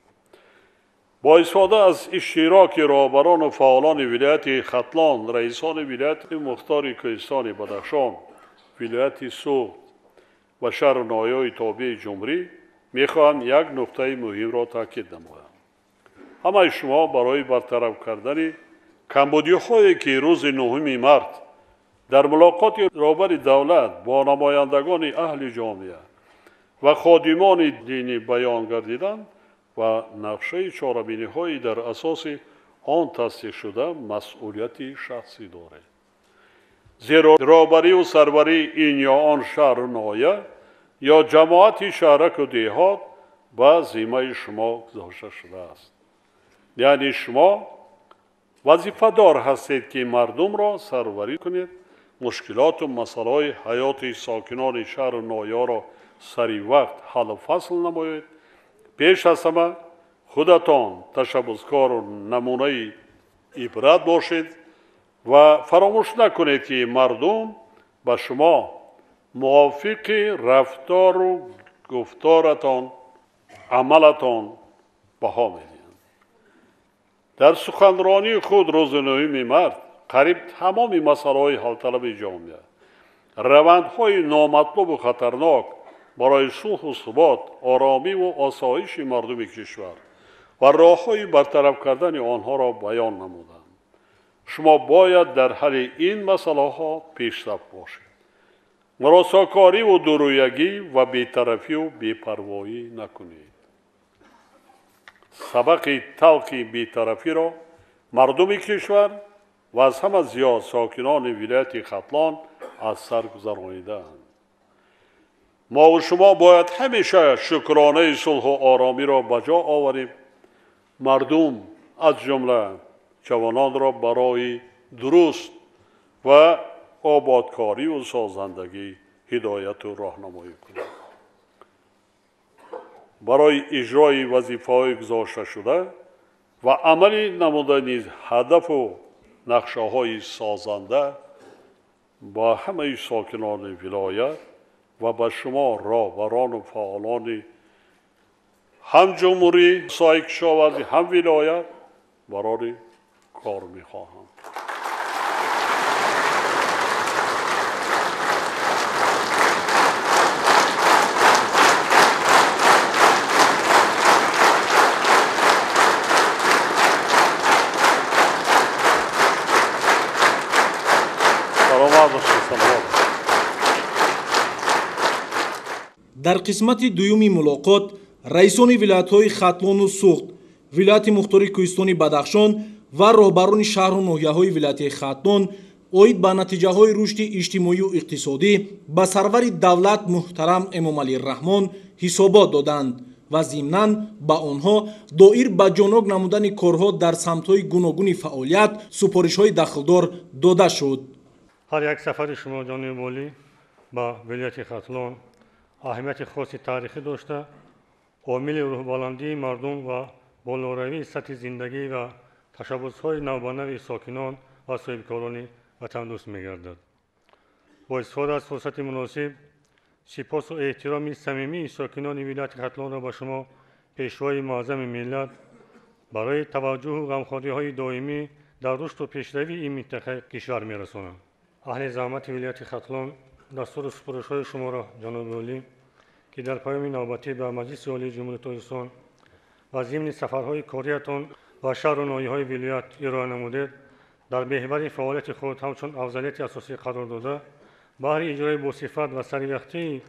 Бо истифода аз иштироки роҳбарону фаъолони вилояти Хатлон, раисони вилояти мухтори Кӯҳистони Бадахшон, вилояти Суғд ва шаҳру ноҳияҳои тобеи ҷумҳурӣ мехоҳам як нуқтаи муҳимро таъкид намоям. Ҳамаи шумо барои бартараф кардани камбудиҳое, ки рӯзи 9 март дар мулоқоти роҳбари давлат бо намояндагони аҳли ҷомеа ва ходимони динӣ баён гардиданд ва нақшаи чорабиниҳои дар асоси он тасдиқшуда масъулияти шахсӣ доред. Зеро роҳбарию сарварии ин ё он шаҳру ноҳия ё ҷамоати шаҳраку деҳот ба зиммаи шумо гузошта шудааст. Яъне шумо вазифадор ҳастед, ки мардумро сарварӣ кунед, мушкилоту масъалаҳои ҳаёти сокинони шаҳру ноҳияро сари вақт ҳаллу фасл намоед. Пеш аз ҳама худатон ташаббускору намунаи ибрат бошед ва фаромӯш накунед, ки мардум ба шумо мувофиқи рафтору гуфторатон, амалатон баҳо медиҳанд. Дар суханронии худ рӯзи 9 март қариб тамоми масъалаҳои ҳалталаби ҷомеа, равандҳои номатлубу хатарнок барои сулҳу субот, оромиву осоиши мардуми кишвар ва роҳҳои бартараф кардани онҳоро баён намуданд. Шумо бояд дар ҳалли ин масъалаҳо пешсаф бошед. Муросокориву дурӯягӣ ва бетарафию бепарвоӣ накунед. Сабақи талхи бетарафиро мардуми кишвар ва аз ҳама зиёд сокинони вилояти Хатлон аз сар гузаронидаанд. Мову шумо бояд ҳамеша шукронаи сулҳу оромиро ба ҷо оварем. Мардум аз ҷумла ҷавононро барои дуруст ва ободкориву созандагӣ ҳидояту роҳнамоӣ кунем. Барои иҷрои вазифаҳои гузошташуда ва амалӣ намудани ҳадафу нақшаҳои созанда ба ҳамаи сокинони вилоят ва ба шумо роҳбарону фаъолони ҳам ҷумҳурӣ, соҳаи кишоварзӣ, ҳам вилоят барори кор мехоҳам. Дар қисмати дуюми мулоқот раисони вилоятҳои Хатлону Суғд, вилояти мухтори Кӯҳистони Бадахшон ва роҳбарони шаҳру ноҳияҳои вилояти Хатлон оид ба натиҷаҳои рушди иҷтимоию иқтисодӣ ба сарвари давлат муҳтарам Эмомалӣ Раҳмон ҳисобот доданд ва зимнан ба онҳо доир ба ҷонок намудани корҳо дар самтҳои гуногуни фаъолият супоришҳои дахлдор дода шуд. Ҳар як сафари шумо, ҷониби олӣ, ба вилояти Хатлон аҳамияти хоси таърихӣ дошта, омили рӯҳбаландии мардум ва болоравии сатҳи зиндагӣ ва ташаббусҳои навбанави сокинон ва соҳибкорони ватандӯст мегардад. Бо истифода аз фурсати муносиб сипосу эҳтироми самимии сокинони вилояти Хатлонро ба шумо, пешвои муаззами миллат, барои таваҷҷӯҳу ғамхориҳои доимӣ дар рушду пешравии ин минтақаи кишвар мерасонам. Аҳли заҳмати вилояти Хатлон дастуру супоришҳои шуморо, ҷаноби олӣ, ки дар паёми навбатӣ ба Маҷлиси Олии Ҷумҳурии Тоҷикистон ва зимни сафарҳои кориятон ба шаҳру ноҳияҳои вилоят ироа намудед, дар меҳвари фаъолияти худ ҳамчун афзалияти асосӣ қарор дода, баҳри иҷрои босифат ва саривақтии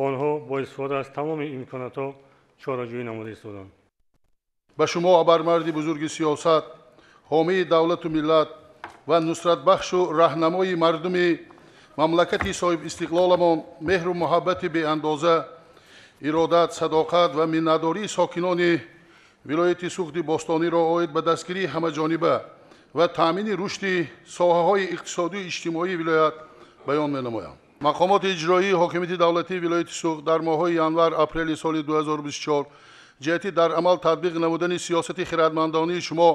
онҳо бо истифода аз тамоми имконотҳо чораҷӯӣ намуда истоданд. Ба шумо абармарди бузурги сиёсат, ҳомии давлату миллат ва нусратбахшу раҳнамои мардуми мамлакати соҳибистиқлоламон меҳру муҳаббати беандоза, иродат, садоқат ва миннатдории сокинони вилояти Суғди бостониро оид ба дастгирии ҳамаҷониба ва таъмини рушди соҳаҳои иқтисодию иҷтимоии вилоят баён менамоям. Мақомоти иҷроии ҳокимияти давлатии вилояти Суғд дар моҳҳои январ-апрели соли 2024 ҷиҳати дар амал татбиқ намудани сиёсати хирадмандонии шумо,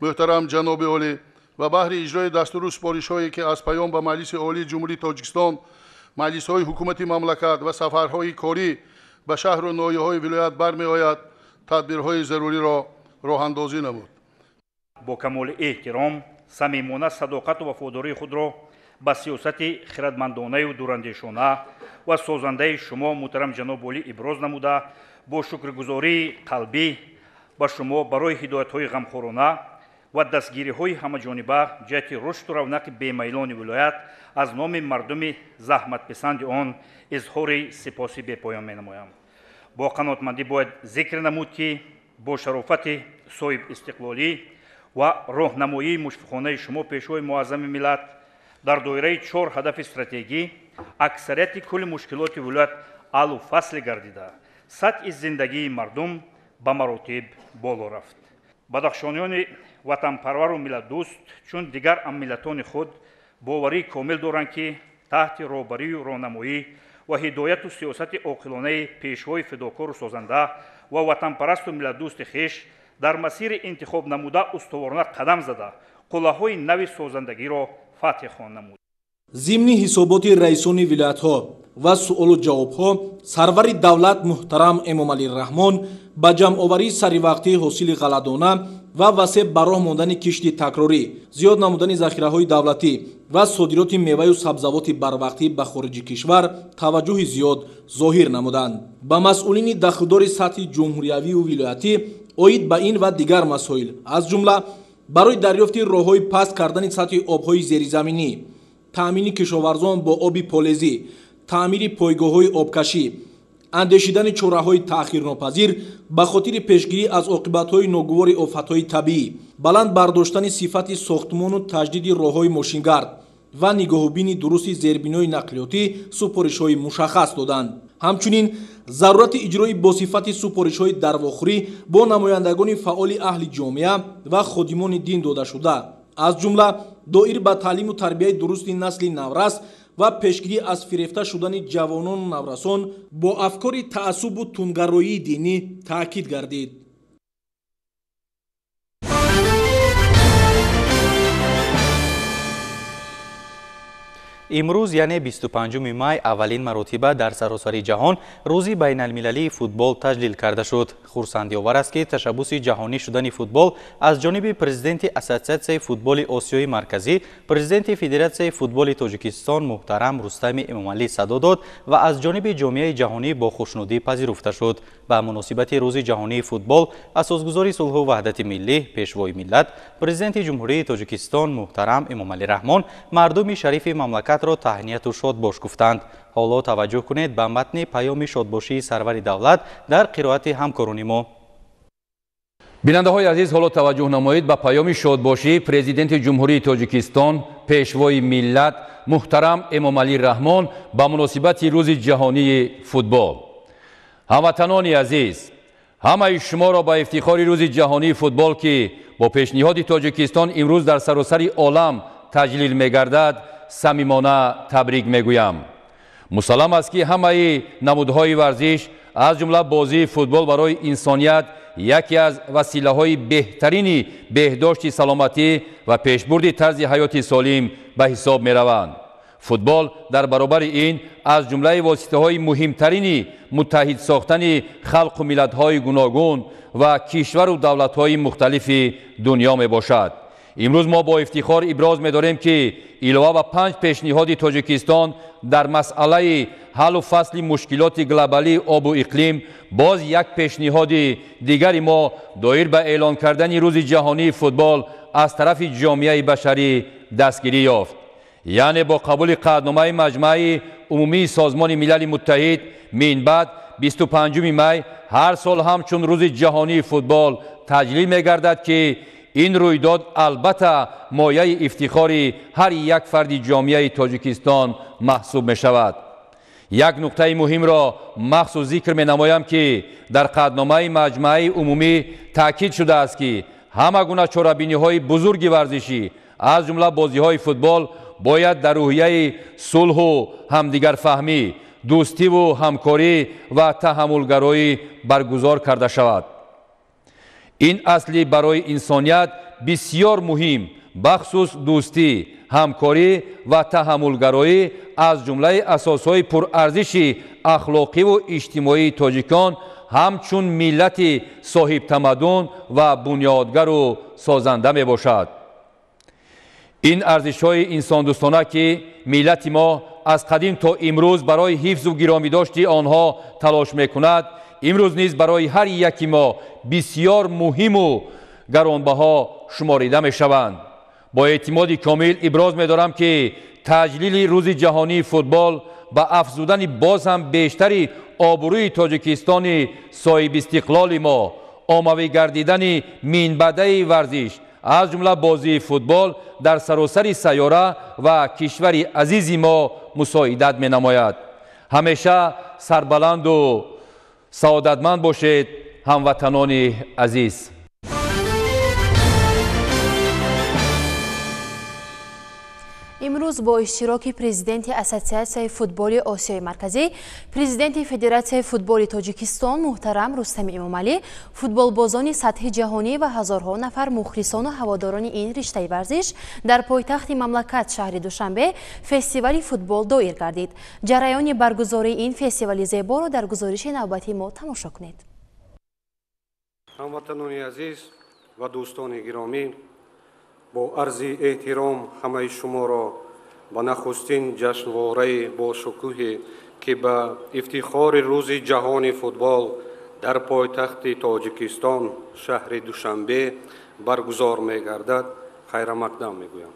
муҳтарам ҷаноби олӣ, ва баҳри иҷрои дастуру супоришҳое, ки аз паём ба Маҷлиси Олии Ҷумҳурии Тоҷикистон, маҷлисҳои ҳукумати мамлакат ва сафарҳои корӣ ба шаҳру ноҳияҳои вилоят бармеояд, тадбирҳои заруриро роҳандозӣ намуд. Бо камоли эҳтиром самимона садоқату вафодории худро ба сиёсати хирадмандонаю дурандешона ва созандаи шумо, муҳтарам ҷаноби олӣ, иброз намуда, бо шукргузории қалбӣ ба шумо барои ҳидоятҳои ғамхорона ва дастгириҳои ҳамаҷониба ҷиҳати рушду равнақи бемайлони вилоят аз номи мардуми заҳматписанди он изҳори сипоси бепоён менамоям. Бо қаноатмандӣ бояд зикр намуд, ки бо шарофати соҳибистиқлолӣ ва роҳнамоии мушфиқонаи шумо, пешвои муаззами миллат, Дар доираи 4 ҳадафи стратегӣ аксарияти кулли мушкилоти вилоят ҳаллу фасли гардида, сатҳи зиндагии мардум ба маротиб боло рафт. Бадахшониёни ватанпарвару миллатдӯст чун дигар ҳаммиллатони худ боварии комил доранд, ки таҳти роҳбарию роҳнамоӣ ва ҳидояту сиёсати оқилонаи пешвои фидокору созанда ва ватанпарасту миллатдӯсти хеш дар масири интихобнамуда устуворона қадам зада, қуллаҳои нави созандагиро фатҳ хоҳанд намуд. Зимни ҳисоботи раисони вилоятҳо ва суолу ҷавобҳо сарвари давлат муҳтарам Эмомалӣ Раҳмон ба ҷамъоварии саривақтии ҳосили ғалладона ва васеъ ба роҳ мондани кишти такрорӣ, зиёд намудани захираҳои давлатӣ ва содироти меваю сабзавоти барвақтӣ ба хориҷи кишвар таваҷҷӯҳи зиёд зоҳир намуданд. Ба масъулини дахлдори сатҳи ҷумҳуриявию вилоятӣ оид ба ин ва дигар масоил, аз ҷумла барои дарёфти роҳҳои паст кардани сатҳи обҳои зеризаминӣ, таъмини кишоварзон бо оби полезӣ, таъмири пойгоҳҳои обкашӣ, андешидани чораҳои таъхирнопазир ба хотири пешгирӣ аз оқибатҳои ногувори офатҳои табиӣ, баланд бардоштани сифати сохтмону таҷдиди роҳҳои мошингард ва нигоҳубини дурусти зербинои нақлиётӣ супоришҳои мушаххас доданд. Ҳамчунин зарурати иҷрои босифати супоришҳои дарвохӯрӣ бо намояндагони фаъоли аҳли ҷомеа ва ходимони дин додашуда, аз ҷумла доир ба таълиму тарбияи дурусти насли наврас ва пешгирӣ аз фирефта шудани ҷавонону наврасон бо афкори таассубу тундгароии динӣ таъкид гардид. Имрӯз, яъне 25 май, аввалин маротиба дар саросари ҷаҳон рӯзи байналмилалии футбол таҷлил карда шуд. Хурсандиовар аст, ки ташаббуси ҷаҳонӣ шудани футбол аз ҷониби президенти Ассотсиатсияи футболи Осиёи Марказӣ, президенти Федератсияи футболи Тоҷикистон муҳтарам Рустами Эмомалӣ садо дод ва аз ҷониби ҷомеаи ҷаҳонӣ бо хушнудӣ пазируфта шуд. Ба муносибати рӯзи ҷаҳонии футбол асосгузори сулҳу ваҳдати миллӣ, пешвои миллат, президенти Ҷумҳурии Тоҷикистон муҳтарам Эмомалӣ Раҳмон мардуми шарифи мамлакат ро таҳнияту шодбош гуфтанд. Ҳоло таваҷҷӯҳ кунед ба матни паёми шодбошии сарвари давлат дар қироати ҳамкорони мо. Бинандаҳои азиз, ҳоло таваҷҷӯҳ намоед ба паёми шодбошии президенти Ҷумҳурии Тоҷикистон, пешвои миллат муҳтарам Эмомалӣ Раҳмон ба муносибати рӯзи ҷаҳонии футбол. Ҳамватанони азиз, ҳамаи шуморо ба ифтихори рӯзи ҷаҳонии футбол, ки бо пешниҳоди Тоҷикистон имрӯз дар саросари олам таҷлил мегардад, самимона табрик мегӯям. Мусаллам аст, ки ҳамаи намудҳои варзиш, аз ҷумла бозии футбол, барои инсоният яке аз василаҳои беҳтарини беҳдошти саломатӣ ва пешбурди тарзи ҳаёти солим ба ҳисоб мераванд. Футбол дар баробари ин аз ҷумлаи воситаҳои муҳимтарини муттаҳид сохтани халқу миллатҳои гуногун ва кишвару давлатҳои мухталифи дунё мебошад. Имрӯз мо бо ифтихор иброз медорем, ки илова ба 5 пешниҳоди Тоҷикистон дар масъалаи ҳаллу фасли мушкилоти глобалии обу иқлим, боз як пешниҳоди дигари мо доир ба эълон кардани рӯзи ҷаҳонии футбол аз тарафи ҷомеаи башарӣ дастгирӣ ёфт. Яъне бо қабули қатъномаи Маҷмаи Умумии Созмони Милали Муттаҳид минбаъд 25 май ҳар сол ҳамчун рӯзи ҷаҳонии футбол таҷлил мегардад, ки ин рӯйдод албатта мояи ифтихори ҳар як фарди ҷомеаи Тоҷикистон маҳсуб мешавад. Як нуқтаи муҳимро махсус зикр менамоям, ки дар қатъномаи Маҷмаи Умумӣ таъкид шудааст, ки ҳама гуна чорабиниҳои бузурги варзишӣ, аз ҷумла бозиҳои футбол, бояд дар рӯҳияи сулҳу ҳамдигарфаҳмӣ, дӯстиву ҳамкорӣ ва таҳаммулгароӣ баргузор карда шавад. Ин асли барои инсоният бисёр муҳим, бахусус дӯстӣ, ҳамкорӣ ва таҳаммулгароӣ аз ҷумлаи асосҳои пурарзиши ахлоқиву иҷтимоии тоҷикон ҳамчун миллати соҳибтамаддун ва бунёдгару созанда мебошад. Ин арзишҳои инсондӯстона, ки миллати мо аз қадим то имрӯз барои ҳифзу гиромидошти онҳо талош мекунад, имрӯз низ барои ҳар яки мо бисёр муҳиму гаронбаҳо шуморида мешаванд. Бо эътимоди комил иброз медорам, ки таҷлили рӯзи ҷаҳонии футбол ба афзудани боз ҳам бештари обрӯи Тоҷикистони соҳибистиқлоли мо, оммавӣ гардидани минбаъдаи варзиш аз ҷумла бозии футбол дар саросари сайёра ва кишвари азизи мо мусоидат менамояд. Ҳамеша сарбаланду саодатманд бошед, ҳамватанони азиз. Имрӯз бо иштироки президенти Ассотсиатсияи футболи Осиёи Марказӣ, президенти Федератсияи футболи Тоҷикистон муҳтарам Рустами Эмомалӣ, футболбозони сатҳи ҷаҳонӣ ва ҳазорҳо нафар мухлисону ҳаводорони ин риштаи варзиш дар пойтахти мамлакат шаҳри Душанбе фестивали футбол доир гардид. Ҷараёни баргузории ин фестивали зеборо дар гузориши навбатии мо тамошо кунед. Ҳамватанони азиз ва дӯстони гиромӣ, бо арзи эҳтиром ҳамаи шуморо ба нахустин ҷашнвораи бошукӯҳе, ки ба ифтихори Рӯзи ҷаҳони футбол дар пойтахти Тоҷикистон шаҳри Душанбе баргузор мегардад, хайрамақдам мегӯям.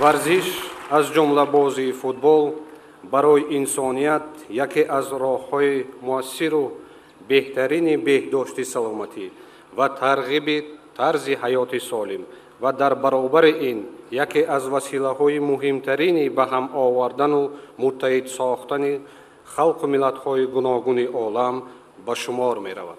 Варзиш, аз ҷумла бозии футбол, барои инсоният яке аз роҳҳои муассиру беҳтарини беҳдошти саломатӣ ва тарғиби тарзи ҳаёти солим ва дар баробари ин яке аз василаҳои муҳимтарини ба ҳам овардану муттаҳид сохтани халқу миллатҳои гуногуни олам ба шумор меравад.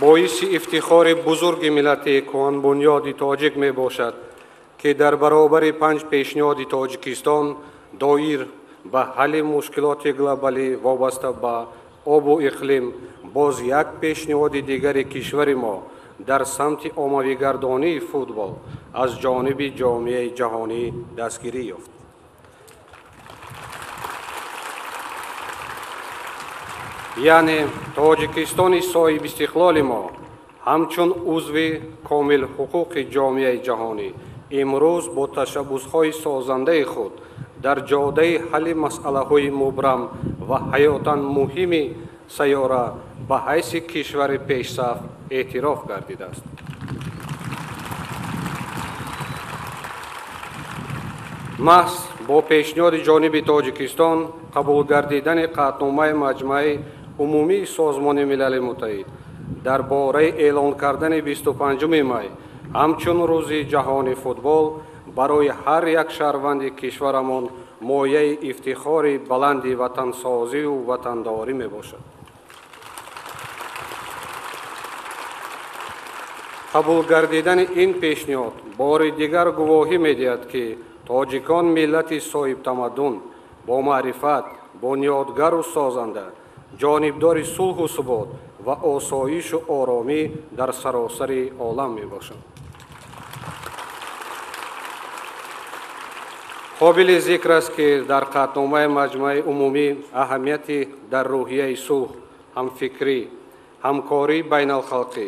Боиси ифтихори бузурги миллати кӯҳанбунёди тоҷик мебошад, ки дар баробари панҷ пешниҳоди Тоҷикистон доир ба ҳалли мушкилоти глобалӣ вобаста ба обу иқлим, боз як пешниҳоди дигари кишвари мо дар самти оммавигардонии футбол аз ҷониби ҷомеаи ҷаҳонӣ дастгирӣ ёфт. Яъне Тоҷикистони соҳибистиқлоли мо ҳамчун узви комилҳуқуқи ҷомеаи ҷаҳонӣ имрӯз бо ташаббусҳои созандаи худ дар ҷодаи ҳалли масъалаҳои мубрам ва ҳаётан муҳими сайёра ба ҳайси кишвари пешсаф эътироф гардидааст. Маҳз бо пешниҳоди ҷониби Тоҷикистон қабул гардидани қатъномаи Маҷмаи Умумии Созмони Милали Муттаҳид дар бораи эълон кардани 25 май ҳамчун Рӯзи ҷаҳони футбол барои ҳар як шаҳрванди кишварамон мояи ифтихори баланди ватансозию ватандорӣ мебошад. Қабул гардидани ин пешниҳод бори дигар гувоҳӣ медиҳад, ки тоҷикон миллати соҳибтамаддун, бомаърифат, бунёдгару созанда, ҷонибдори сулҳу субот ва осоишу оромӣ дар саросари олам мебошанд. Қобили зикр аст, ки дар қатъномаи Маҷмаи Умумӣ аҳамияти дар рӯҳияи сулҳ, ҳамфикрӣ, ҳамкории байналхалқӣ,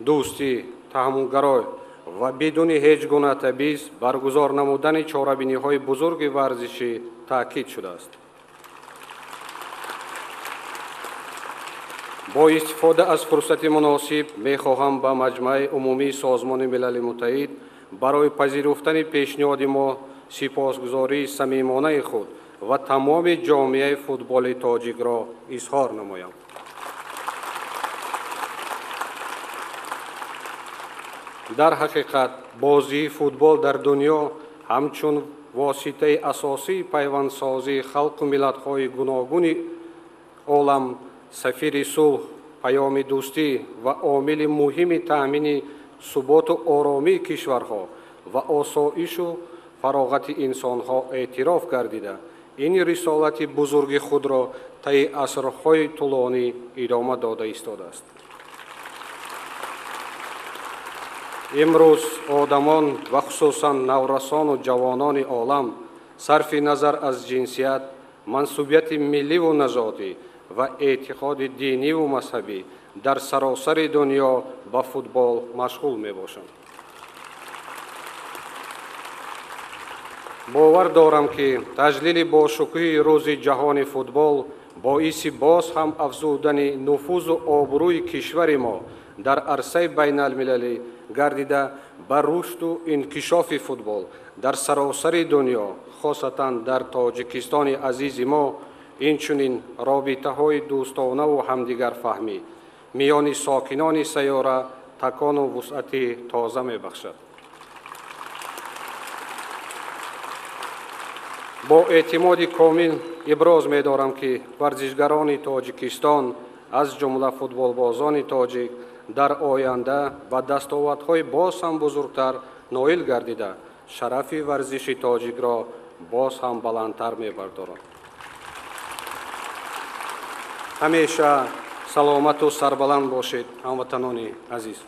дӯстӣ, таҳаммулгарой ва бидуни ҳеҷ гуна табъиз баргузор намудани чорабиниҳои бузурги варзишӣ таъкид шудааст. Бо истифода аз фурсати муносиб мехоҳам ба Маҷмаи Умумии Созмони Милали Муттаҳид барои пазируфтани пешниҳоди мо сипосгузории самимонаи худ ва тамоми ҷомеаи футболи тоҷикро изҳор намоям. Дар ҳақиқат бозии футбол дар дунё ҳамчун воситаи асосии пайвандсозии халқу миллатҳои гуногуни олам, сафири сулҳ, паёми дӯстӣ ва омили муҳими таъмини суботу оромии кишварҳо ва осоишу фароғати инсонҳо эътироф гардида, ин рисолати бузурги худро таи асрҳои тӯлонӣ идома дода истодааст. Имрӯз одамон ва хусусан наврасону ҷавонони олам сарфи назар аз ҷинсият, мансубияти милливу нажодӣ ва эътиқоди диниву мазҳабӣ дар саросари дунё ба футбол машғул мебошанд. Бовар дорам, ки таҷлили бошукӯҳи Рӯзи ҷаҳони футбол боиси боз ҳам афзудани нуфузу обрӯи кишвари мо дар арсаи байналмилалӣ гардида, ба рушду инкишофи футбол Дар саросари дунё, хосатан дар Тоҷикистони азизи мо, инчунин робитаҳои дӯстонаву ҳамдигарфаҳмӣ миёни сокинони сайёра такону вусъати тоза мебахшад. Бо эътимоди комил иброз медорам, ки варзишгарони Тоҷикистон, аз ҷумла футболбозони тоҷик, дар оянда ба дастовардҳои боз ҳам бузургтар ноил гардида, шарафи варзиши тоҷикро боз ҳам баландтар мебардоранд. Ҳамеша саломату сарбаланд бошед, ҳамватанони азиз.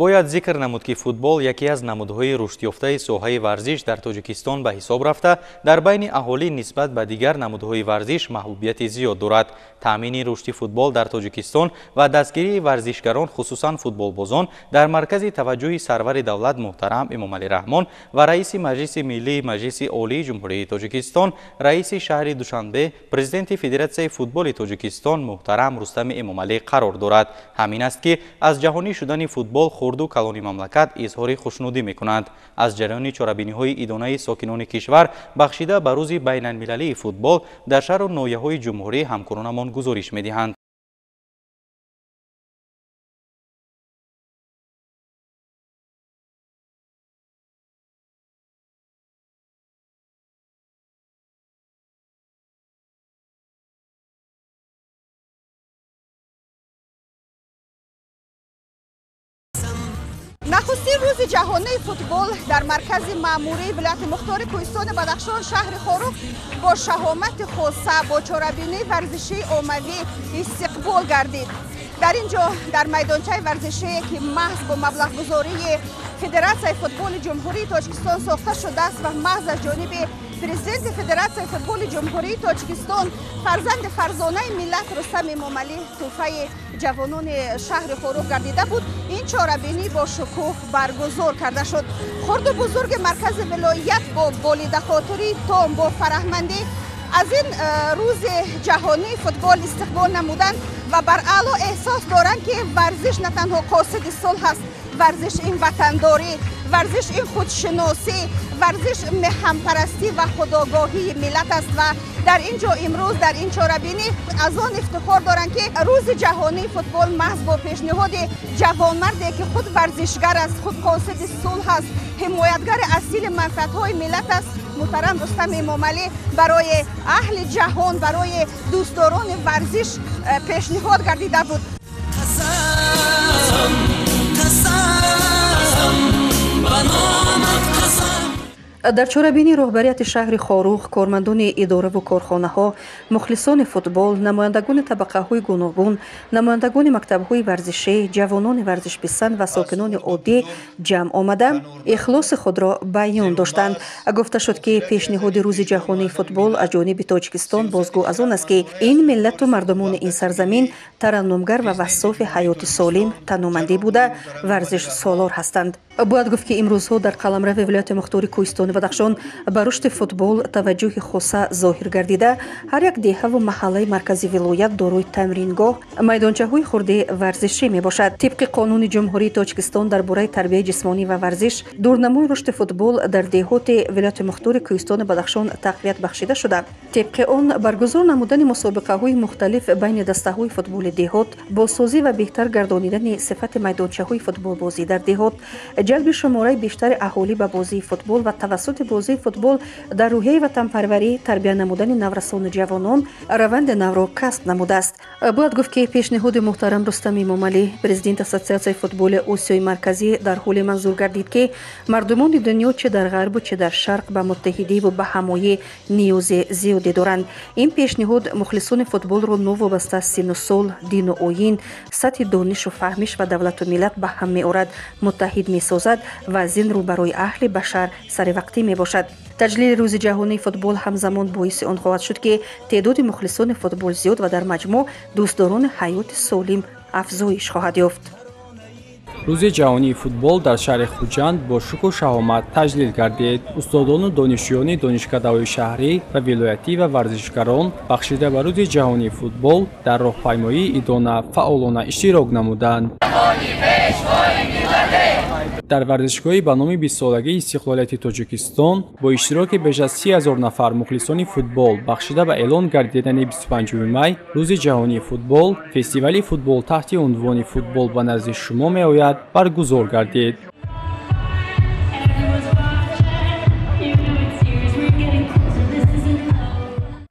Бояд зикр намуд, ки футбол яке аз намудҳои рушдёфтаи соҳаи варзиш дар Тоҷикистон ба ҳисоб рафта, дар байни аҳолӣ нисбат ба дигар намудҳои варзиш маҳбубияти зиёд дорад. Таъмини рушди футбол дар Тоҷикистон ва дастгирии варзишгарон, хусусан футболбозон, дар маркази таваҷҷӯҳи сарвари давлат муҳтарам Эмомалӣ Раҳмон ва раиси Маҷлиси Миллии Маҷлиси Олии Ҷумҳурии Тоҷикистон, раиси шаҳри Душанбе, президенти Федератсияи футболи Тоҷикистон муҳтарам Рустами Эмомалӣ қарор дорад. Ҳамин аст, ки аз ҷаҳонӣ шудани футбол хурду калони мамлакат изҳори хушнудӣ мекунанд. Аз ҷараёни чорабиниҳои идонаи сокинони кишвар бахшида ба рӯзи байналмилалии футбол дар шаҳру ноҳияҳои ҷумҳурӣ ҳамкоронамон гузориш медиҳанд. Нахустин рӯзи ҷаҳонии футбол дар маркази маъмурии вилояти мухтори Кӯҳистони Бадахшон, шаҳри Хоруғ, бо шаҳомати хоса, бо чорабинии варзишии оммавӣ истиқбол гардид. Дар ин ҷо, дар майдончаи варзишие, ки маҳз бо маблағгузории Федератсияи футболи Ҷумҳурии Тоҷикистон сохта шудааст ва маҳз аз ҷониби президенти Федератсияи футболи Ҷумҳурии Тоҷикистон, фарзанди фарзонаи миллат Рустам Эмомалӣ тӯҳфаи ҷавонони шаҳри Хоруғ гардида буд, ин чорабинӣ бо шукӯҳ баргузор карда шуд. Хурду бузурги маркази вилоят бо болидахотирии том, бо фараҳмандӣ аз ин рӯзи ҷаҳонии футбол истиқбол намуданд ва бар аъло эҳсос доранд, ки варзиш на танҳо қосиди сулҳ аст, варзиш ин ватандорӣ, Варзиш ин худшиносӣ, варзиш меҳанпарастӣ ва худогоҳии миллат аст ва дар ин ҷо имрӯз дар ин чорабинӣ аз он ифтихор доранд, ки рӯзи ҷаҳонии футбол маҳз бо пешниҳоди ҷавонмарде, ки худ варзишгар аст, худ қосиди сулҳ аст, ҳимоятгари асили манфиатҳои миллат аст, муҳтарам Рустам Эмомалӣ барои аҳли ҷаҳон, барои дӯстдорони варзиш пешниҳод гардида буд. Дар чорабинии роҳбарияти шаҳри Хоруғ, кормандони идораву корхонаҳо, мухлисони футбол, намояндагони табақаҳои гуногун, намояндагони мактабҳои варзишӣ, ҷавонони варзишписанд ва сокинони оддӣ ҷамъ омада, ихлоси худро баён доштанд. Гуфта шуд, ки пешниҳоди рӯзи ҷаҳонии футбол аз ҷониби Тоҷикистон бозгӯ аз он аст, ки ин миллату мардумони ин сарзамин тараннумгар ва вассофи ҳаёти солим, танумандӣ буда, варзишсолор ҳастанд. Бояд гуфт, ки имрӯзҳо дар қаламрави вилояти мухтори Кӯҳистони Бадахшон ба рушди футбол таваҷҷӯҳи хоса зоҳир гардида, ҳар як деҳаву маҳаллаи маркази вилоят дорои тамрингоҳ, майдончаҳои хурди варзишӣ мебошад. Тибқи қонуни Ҷумҳурии Тоҷикистон дар бораи тарбияи ҷисмонӣ ва варзиш, дурнамои рушди футбол дар деҳоти вилояти мухтори Кӯҳистони Бадахшон тақвият бахшида шуда, тибқи он баргузор намудани мусобиқаҳои мухталиф байни дастаҳои футболи деҳот, бозсозӣ ва беҳтар гардонидани сифати майдончаҳои футболбозӣ дар деҳот, ҷалби шумораи бештари аҳолӣ ба бозии футбол ва тавассути бозии футбол дар рӯҳияи ватанпарварӣ тарбия намудани наврасону ҷавонон раванди навро касб намудааст. Бояд гуфт, ки пешниҳоди муҳтарам Рустам Эмомалӣ, президенти Ассотсиатсияи футболи Осиёи Марказӣ, дар ҳоле манзур гардид, ки мардумони дунё чӣ дар ғарбу чӣ дар шарқ ба муттаҳидиву ба ҳамоӣ ниёзи зиёде доранд. Ин пешниҳод мухлисони футболро новобаста аз синну сол, дину оин, сатҳи донишу фаҳмиш ва давлату миллат ба ҳам меорад, муттаҳид месозад ва аз ин рӯ барои аҳли башар саривақтӣ мебошад. Таҷлили рӯзи ҷаҳонии футбол ҳамзамон боиси он хоҳад шуд, ки теъдоди мухлисони футбол зиёд ва дар маҷмӯъ дӯстдорони ҳаёти солим афзоиш хоҳад ёфт. Рӯзи ҷаҳонии футбол дар шаҳри Хуҷанд бо шукӯҳу шаҳомат таҷлил гардид. Устодону донишҷӯёни донишкадаҳои шаҳрӣ ва вилоятӣ ва варзишгарон бахшида ба рӯзи ҷаҳонии футбол дар роҳпаймоии идона фаъолона иштирок намуданд. Дар варзишгоҳи ба номи 20-солагии истиқлолияти Тоҷикистон бо иштироки беш аз 30 000 нафар мухлисони футбол бахшида ба эълон гардидани 25 май рӯзи ҷаҳонии футбол, фестивали футбол таҳти унвони «Футбол ба назди шумо меояд» баргузор гардид.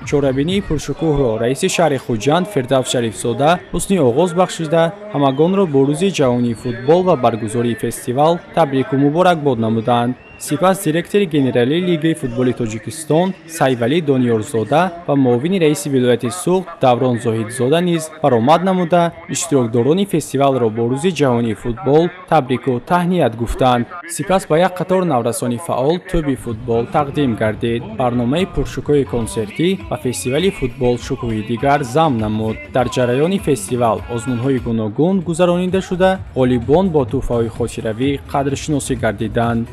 Чорабинии пуршукӯҳро раиси шаҳри Хуҷанд Фирдавс Шарифзода ҳусни оғоз бахшида, ҳамагонро бо рӯзи ҷаҳонии футбол ва баргузории фестивал табрику муборакбод намуданд. Сипас директори генералии Лигаи футболи Тоҷикистон Сайвалӣ Дониёрзода ва муовини раиси вилояти Суғд Даврон Зоҳидзода низ баромад намуда, иштирокдорони фестивалро бо рӯзи ҷаҳонии футбол табрику таҳният гуфтанд. Сипас ба як қатор наврасони фаъол тӯби футбол тақдим гардид. Барномаи пуршукӯҳи консертӣ ва фестивали футбол шукӯҳи дигар зам намуд. Дар ҷараёни фестивал озмунҳои гуногун гузаронида шуда, ғолибон бо тӯҳфаҳои хотиравӣ қадршиносӣ гардиданд.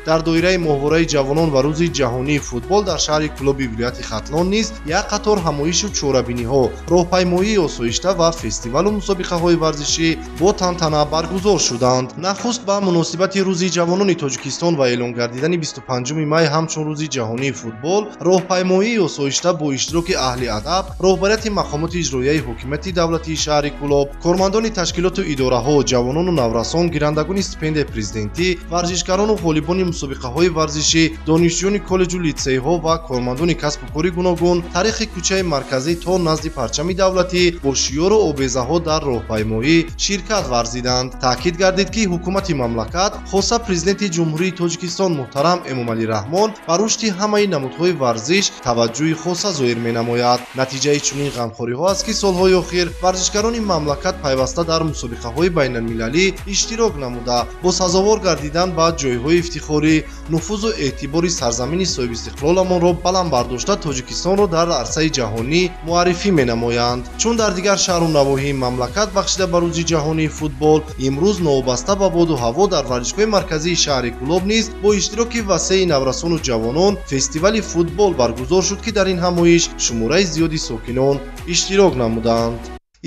Дар доираи моҳвораи ҷавонон ва рӯзи ҷаҳонии футбол дар шаҳри Кӯлоби вилояти Хатлон низ як қатор ҳамоишу чорабиниҳо, роҳпаймоии осоишта ва фестивалу мусобиқаҳои варзишӣ бо тантана баргузор шуданд. Нахуст ба муносибати рӯзи ҷавонони Тоҷикистон ва эълон гардидани 25 май ҳамчун рӯзи ҷаҳонии футбол, роҳпаймоии осоишта бо иштироки аҳли адаб, роҳбарияти мақомоти иҷроияи ҳокимияти давлатии шаҳри Кӯлоб, кормандони ташкилоту идораҳо, ҷавонону наврасон, гирандагони стипендияи президентӣ, варзишгарону ғолибони мусобиқаҳои варзишӣ, донишҷӯёни коллеҷу литсейҳо ва кормандони касбу кори гуногун тариқи кӯчаи марказӣ то назди парчами давлатӣ бо шиёру обезаҳо дар роҳпаймоӣ ширкат варзиданд. Таъкид гардид, ки ҳукумати мамлакат, хоса президенти Ҷумҳурии Тоҷикистон муҳтарам Эмомалӣ Раҳмон ба рушди ҳамаи намудҳои варзиш таваҷҷӯҳи хоса зоҳир менамояд. Натиҷаи чунин ғамхориҳо аст, ки солҳои охир варзишгарони мамлакат пайваста дар мусобиқаҳои байналмилалӣ иштирок намуда, бо сазовор гардидан ба ҷойҳои ифтихорӣ миқдори нуфузу эътибори сарзамини соҳибистиқлоламонро баланд бардошта, Тоҷикистонро дар арсаи ҷаҳонӣ муаррифӣ менамоянд. Чун дар дигар шаҳру навоҳии мамлакат бахшида ба рӯзи ҷаҳонии футбол, имрӯз новобаста ба боду ҳаво дар варзишгоҳи марказии шаҳри Кӯлоб низ бо иштироки васеи наврасону ҷавонон фестивали футбол баргузор шуд, ки дар ин ҳамоиш шумораи зиёди сокинон иштирок намуданд.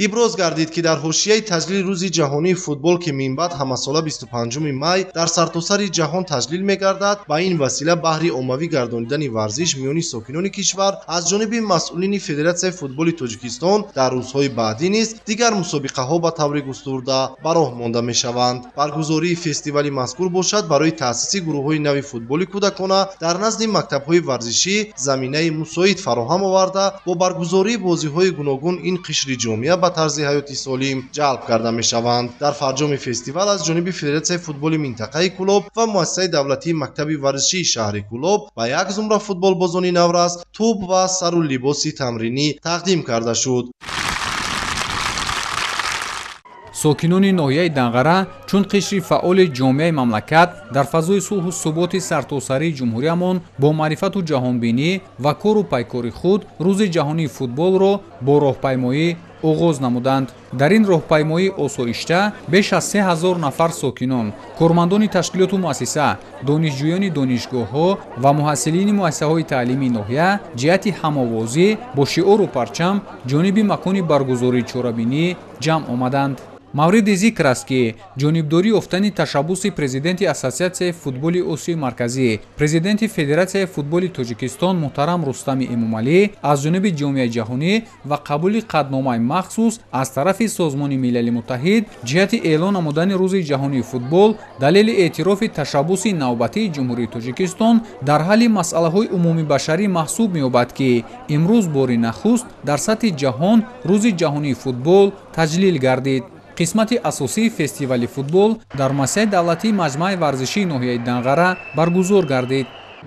Иброз гардид, ки дар ҳошияи таҷлили рӯзи ҷаҳонии футбол, ки минбаъд ҳамасола 25 май дар сартосари ҷаҳон таҷлил мегардад, ба ин васила баҳри оммавӣ гардонидани варзиш миёни сокинони кишвар аз ҷониби масъулини Федератсияи футболи Тоҷикистон дар рӯзҳои баъдӣ низ дигар мусобиқаҳо ба таври густурда ба роҳ монда мешаванд. Баргузории фестивали мазкур бошад барои таъсиси гурӯҳҳои нави футболи кӯдакона дар назди мактабҳои варзишӣ заминаи мусоид фароҳам оварда, бо баргузории бозиҳои гуногун ин қишри ҷомеа ба тарзи ҳаёти солим ҷалб карда мешаванд. Дар фарҷоми фестивал аз ҷониби Федератсияи футболи минтақаи Кӯлоб ва муассисаи давлатии мактаби варзишии шаҳри Кӯлоб ба як зумра футболбозони наврас тӯб ва сару либоси тамринӣ тақдим карда шуд. Сокинони ноҳияи Данғара чун қишри фаъоли ҷомеаи мамлакат дар фазои сулҳу суботи сартосарии ҷумҳуриямон бо маърифату ҷаҳонбинӣ ва кору пайкори худ рӯзи ҷаҳонии футболро бо роҳпаймоӣ оғоз намуданд. Дар ин роҳпаймоии осоишта беш аз 3000 нафар сокинон, кормандони ташкилоту муассиса, донишҷӯёни донишгоҳҳо ва муҳассилини муассисаҳои таълимии ноҳия ҷиҳати ҳамовозӣ бо шиору парчам ҷониби макони баргузории чорабинӣ ҷамъ омаданд. Мавриди зикр аст, ки ҷонибдорӣ ёфтани ташаббуси президенти Ассотсиатсияи футболи Осиёи Марказӣ, президенти Федератсияи футболи Тоҷикистон муҳтарам Рустами Эмомалӣ аз ҷониби ҷомеаи ҷаҳонӣ ва қабули қатъномаи махсус аз тарафи Созмони Милали Муттаҳид ҷиҳати эълон намудани рӯзи ҷаҳонии футбол далели эътирофи ташаббуси навбатии Ҷумҳурии Тоҷикистон дар ҳалли масъалаҳои умумибашарӣ маҳсуб меёбад, ки имрӯз бори нахуст дар сатҳи ҷаҳон рӯзи ҷаҳонии футбол таҷлил гардид. Қисмати асосии фестивали футбол дар муассисаи давлатии маҷмааи варзишии ноҳияи Данғара баргузор гардид.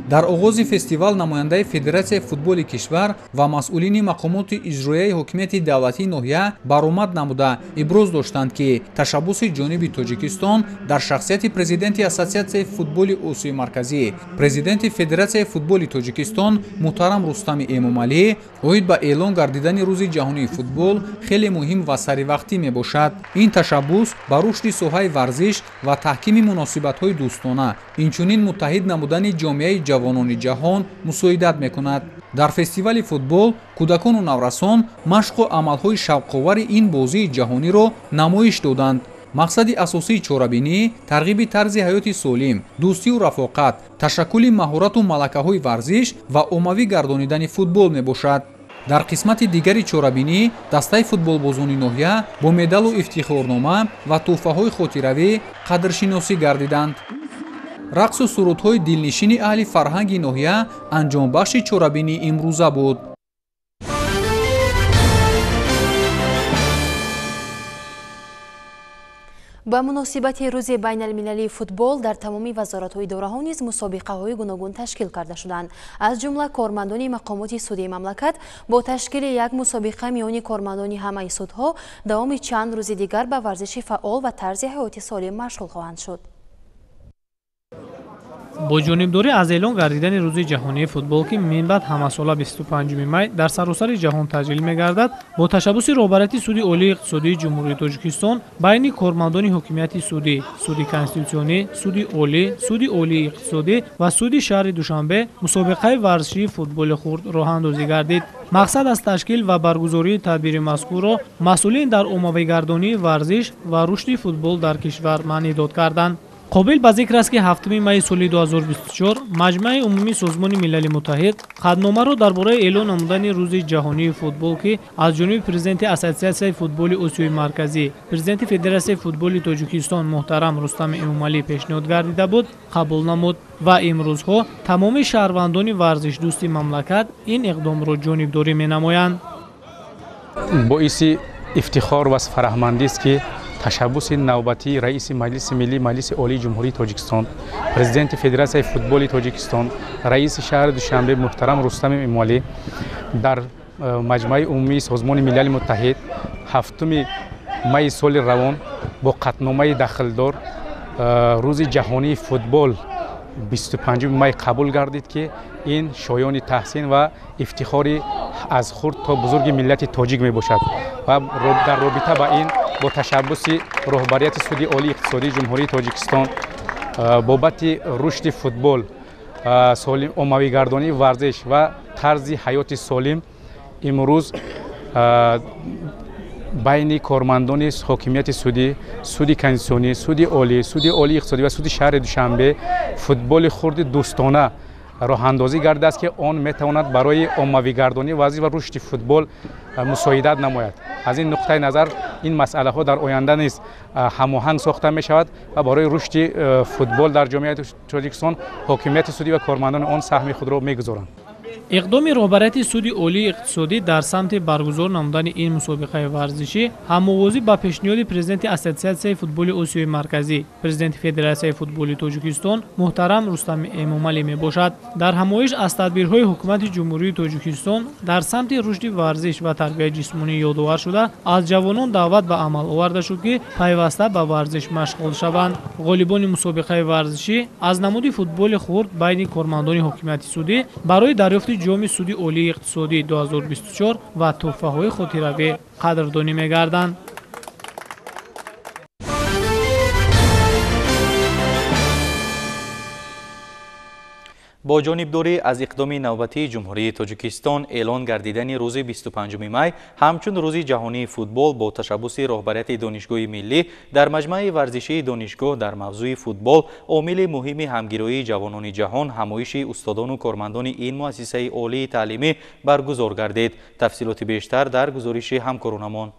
Дар оғози фестивал намояндаи Федератсияи футболи кишвар ва масъулини мақомоти иҷроияи ҳокимияти давлатии ноҳия баромад намуда иброз доштанд, ки ташаббуси ҷониби Тоҷикистон дар шахсияти президенти Ассотсиатсияи футболи Осиёи Марказӣ, президенти Федератсияи футболи Тоҷикистон муҳтарам Рустами Эмомалӣ оид ба эълон гардидани рӯзи ҷаҳонии футбол хеле муҳим ва саривақтӣ мебошад. Ин ташаббус ба рушди соҳаи варзиш ва таҳкими муносибатҳои дӯстона, инчунин муттаҳид намудани ҷомеаи ҷавонони ҷаҳон мусоидат мекунад. Дар фестивали футбол кӯдакону наврасон машқу амалҳои шавқовари ин бозии ҷаҳониро намоиш доданд. Мақсади асосии чорабинӣ тарғиби тарзи ҳаёти солим, дӯстию рафоқат, ташаккули маҳорату малакаҳои варзиш ва оммавӣ гардонидани футбол мебошад. Дар қисмати дигари чорабинӣ дастаи футболбозони ноҳия бо медалу ифтихорнома ва тӯҳфаҳои хотиравӣ қадршиносӣ гардиданд. Рақсу сурудҳои дилнишини аҳли фарҳанги ноҳия анҷомбахши чорабинии имрӯза буд. Ба муносибати рӯзи байналмилалии футбол дар тамоми вазорату идораҳо низ мусобиқаҳои гуногун ташкил карда шуданд. Аз ҷумла кормандони мақомоти судии мамлакат бо ташкили як мусобиқа миёни кормандони ҳамаи судҳо давоми чанд рӯзи дигар ба варзиши фаъол ва тарзи ҳаёти солим машғул хоҳанд шуд. Бо ҷонибдорӣ аз эълон гардидани рӯзи ҷаҳонии футбол, ки минбаъд ҳамасола 25 май дар саросари ҷаҳон таҷлил мегардад, бо ташаббуси роҳбарияти Суди Олии иқтисодии Ҷумҳурии Тоҷикистон байни кормандони ҳокимияти судӣ, Суди конститутсионӣ, Суди Олӣ, Суди Олии иқтисодӣ ва Суди шаҳри Душанбе мусобиқаи варзишии футболи хурд роҳандозӣ гардид. Мақсад аз ташкил ва баргузории тадбири мазкурро масъулин дар оммавигардонии варзиш ва рушди футбол дар кишвар маънидод карданд. Қобил ба зикр аст, ки 7 майи соли 2024 Маҷмааи умумии Созмони Милали Муттаҳид қатъномаро дар бораи эълон намудани рӯзи ҷаҳонии футбол, ки аз ҷониби президенти Ассотсиатсияи футболи Осиёи Марказӣ, президенти Федератсияи футболи Тоҷикистон муҳтарам Рустами Эмомалӣ пешниҳод гардида буд, қабул намуд ва имрӯзҳо тамоми шаҳрвандони варзишдӯсти мамлакат ин иқдомро ҷонибдорӣ менамоянд. Боиси ифтихор ва фараҳмандист, ки ташаббуси навбатии раиси Маҷлиси Миллӣ Маҷлиси Олии Ҷумҳурии Тоҷикистон, президенти Федератсияи футболи Тоҷикистон, раиси шаҳри Душанбе муҳтарам Рустами Эмомалӣ дар Маҷмааи умумии Созмони Милали Муттаҳид 7 майи соли равон бо қатъномаи дахлдор рӯзи ҷаҳонии футбол 25 май қабул гардид, ки ин шоёни таҳсин ва ифтихори аз хурд то бузурги миллати тоҷик мебошад. Ва дар робита ба ин бо ташаббуси роҳбарияти Суди Олии Иқтисодии Ҷумҳурии Тоҷикистон бобати рушди футбол, оммавигардонии варзиш ва тарзи ҳаёти солим имрӯз байни кормандони ҳокимияти судӣ, суди конститутсионӣ, суди олӣ, суди олии иқтисодӣ ва суди шаҳри Душанбе футболи хурди дӯстона роҳандозӣ гардидааст, ки он метавонад барои оммавигардонии варзиш ва рушди футбол мусоидат намояд. Аз ин нуқтаи назар ин масъалаҳо дар оянда низ ҳамоҳанг сохта мешавад ва барои рушди футбол дар ҷомеаи Тоҷикистон ҳокимияти судӣ ва кормандони он саҳми худро мегузоранд. Иқдоми роҳбарияти Суди Олии Иқтисодӣ дар самти баргузор намудани ин мусобиқаи варзишӣ ҳамовозӣ ба пешниҳоди президенти Ассотсиатсияи футболи Осиёи Марказӣ, президенти Федератсияи футболи Тоҷикистон муҳтарам Рустами Эмомалӣ мебошад. Дар ҳамоиш аз тадбирҳои ҳукумати Ҷумҳурии Тоҷикистон дар самти рушди варзиш ва тарбияи ҷисмонӣ ёдовар шуда, аз ҷавонон даъват ба амал оварда шуд, ки пайваста ба варзиш машғул шаванд. Ғолибони мусобиқаи варзишӣ аз намуди футболи хурд байни кормандони ҳокимияти судӣ барои дарёфти ҷоми Суди Олии Иқтисодӣ 2024 ва тӯҳфаҳои хотиравӣ қадрдонӣ мегарданд. Бо ҷонибдорӣ аз иқдоми навбатии Ҷумҳурии Тоҷикистон эълон гардидани рӯзи 25 май ҳамчун рӯзи ҷаҳонии футбол бо ташаббуси роҳбарияти Донишгоҳи миллӣ дар маҷмааи варзишии донишгоҳ дар мавзӯи футбол омили муҳими ҳамгироии ҷавонони ҷаҳон ҳамоиши устодону кормандони ин муассисаи олии таълимӣ баргузор гардид. Тафсилоти бештар дар гузориши ҳамкоронамон.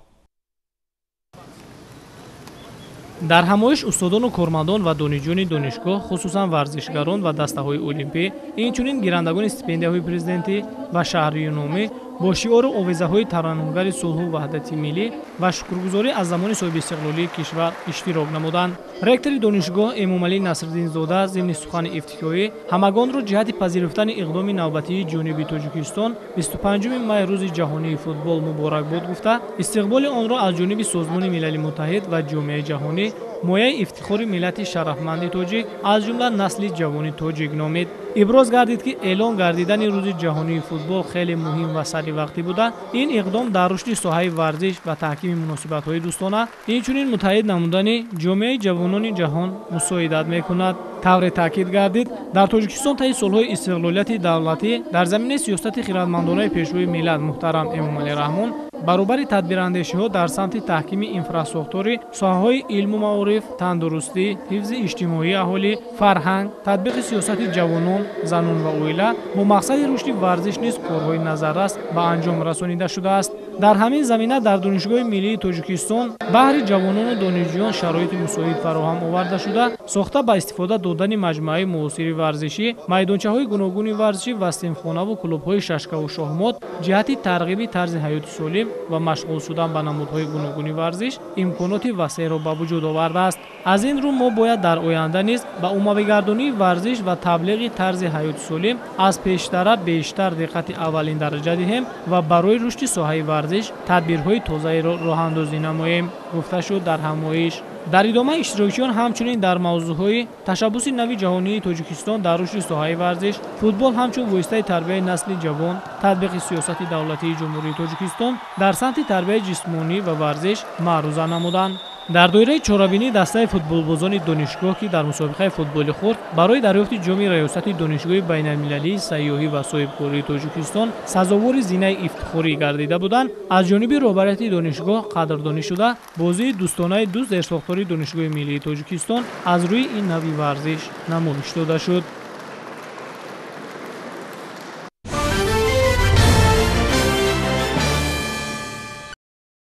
Дар ҳамоиш устодону кормандон ва донишҷӯёни донишгоҳ, хусусан варзишгарон ва дастаҳои олимпӣ, инчунин гирандагони стипендияҳои президентӣ ва шаҳриюномӣ бо шиору овезаҳои тараннумгари сулҳу ваҳдати миллӣ ва шукргузорӣ аз замони соҳибистиқлолии кишвар иштирок намуданд. Ректори донишгоҳ Эмомалӣ Насриддинзода зимни сухани ифтитоҳӣ ҳамагонро ҷиҳати пазируфтани иқдоми навбатии ҷониби Тоҷикистон 25 май рӯзи ҷаҳонии футбол муборакбод гуфта, истиқболи онро аз ҷониби Созмони Милали Муттаҳид ва ҷомеаи ҷаҳонӣ мояи ифтихори миллати шарафманди тоҷик аз ҷумла насли ҷавони тоҷик номид. Иброз гардид, ки эълон гардидани рӯзи ҷаҳонии футбол хеле муҳим ва саривақтӣ буда, ин иқдом дар рушди соҳаи варзиш ва таҳкими муносибатҳои дӯстона, инчунин муттаҳид намудани ҷомеаи ҷавонони ҷаҳон мусоидат мекунад. Тавре таъкид гардид, дар Тоҷикистон таи солҳои истиқлолияти давлатӣ дар заминаи сиёсати хирадмандонаи пешвои миллат муҳтарам Эмомалӣ Раҳмон баробари тадбирандешиҳо дар самти таҳкими инфрасохтори соҳаҳои илму маориф, тандурустӣ, ҳифзи иҷтимоии аҳолӣ, фарҳанг, татбиқи сиёсати ҷавонон, занон ва оила бо мақсади рушди варзиш низ корҳои назаррас ба анҷом расонида шудааст. Дар ҳамин замина дар Донишгоҳи миллии Тоҷикистон баҳри ҷавонону донишҷӯён шароити мусоид фароҳам оварда шуда, сохта ба истифода додани маҷмӯаи муосири варзишӣ, майдончаҳои гуногуни варзишӣ ва синфхонаву клубҳои шашкаву шоҳмот ҷиҳати тарғиби тарзи ҳаёти солим ва машғул шудан ба намудҳои гуногуни варзиш имконоти васеъро ба вуҷуд овардааст. Аз ин рӯ мо бояд дар оянда низ ба умумигардонии варзиш ва таблиғи тарзи ҳаёти солим аз пештара бештар диққати аввалин дараҷа диҳем ва барои рушди соҳаи варзиш тадбирҳои тозаеро роҳандозӣ намоем, гуфта шуд дар ҳамоиш. Дар идома иштирокчиён ҳамчунин дар мавзӯъҳои ташаббуси нави ҷаҳонии Тоҷикистон дар рушди соҳаи варзиш, футбол ҳамчун воситаи тарбияи насли ҷавон, татбиқи сиёсати давлатии Ҷумҳурии Тоҷикистон дар самти тарбияи ҷисмонӣ ва варзиш маъруза намуданд. Дар доираи чорабинии дастаи футболбозони донишгоҳ, ки дар мусобиқаи футболи хурд барои дарёфти ҷоми раёсати Донишгоҳи байналмилалии сайёҳӣ ва соҳибкории Тоҷикистон сазовори зинаи ифтихорӣ гардида буданд, аз ҷониби роҳбарияти донишгоҳ қадрдонӣ шуда, бозии дӯстонаи ду зерсохтори Донишгоҳи миллии Тоҷикистон аз рӯи ин нави варзиш намоиш дода шуд.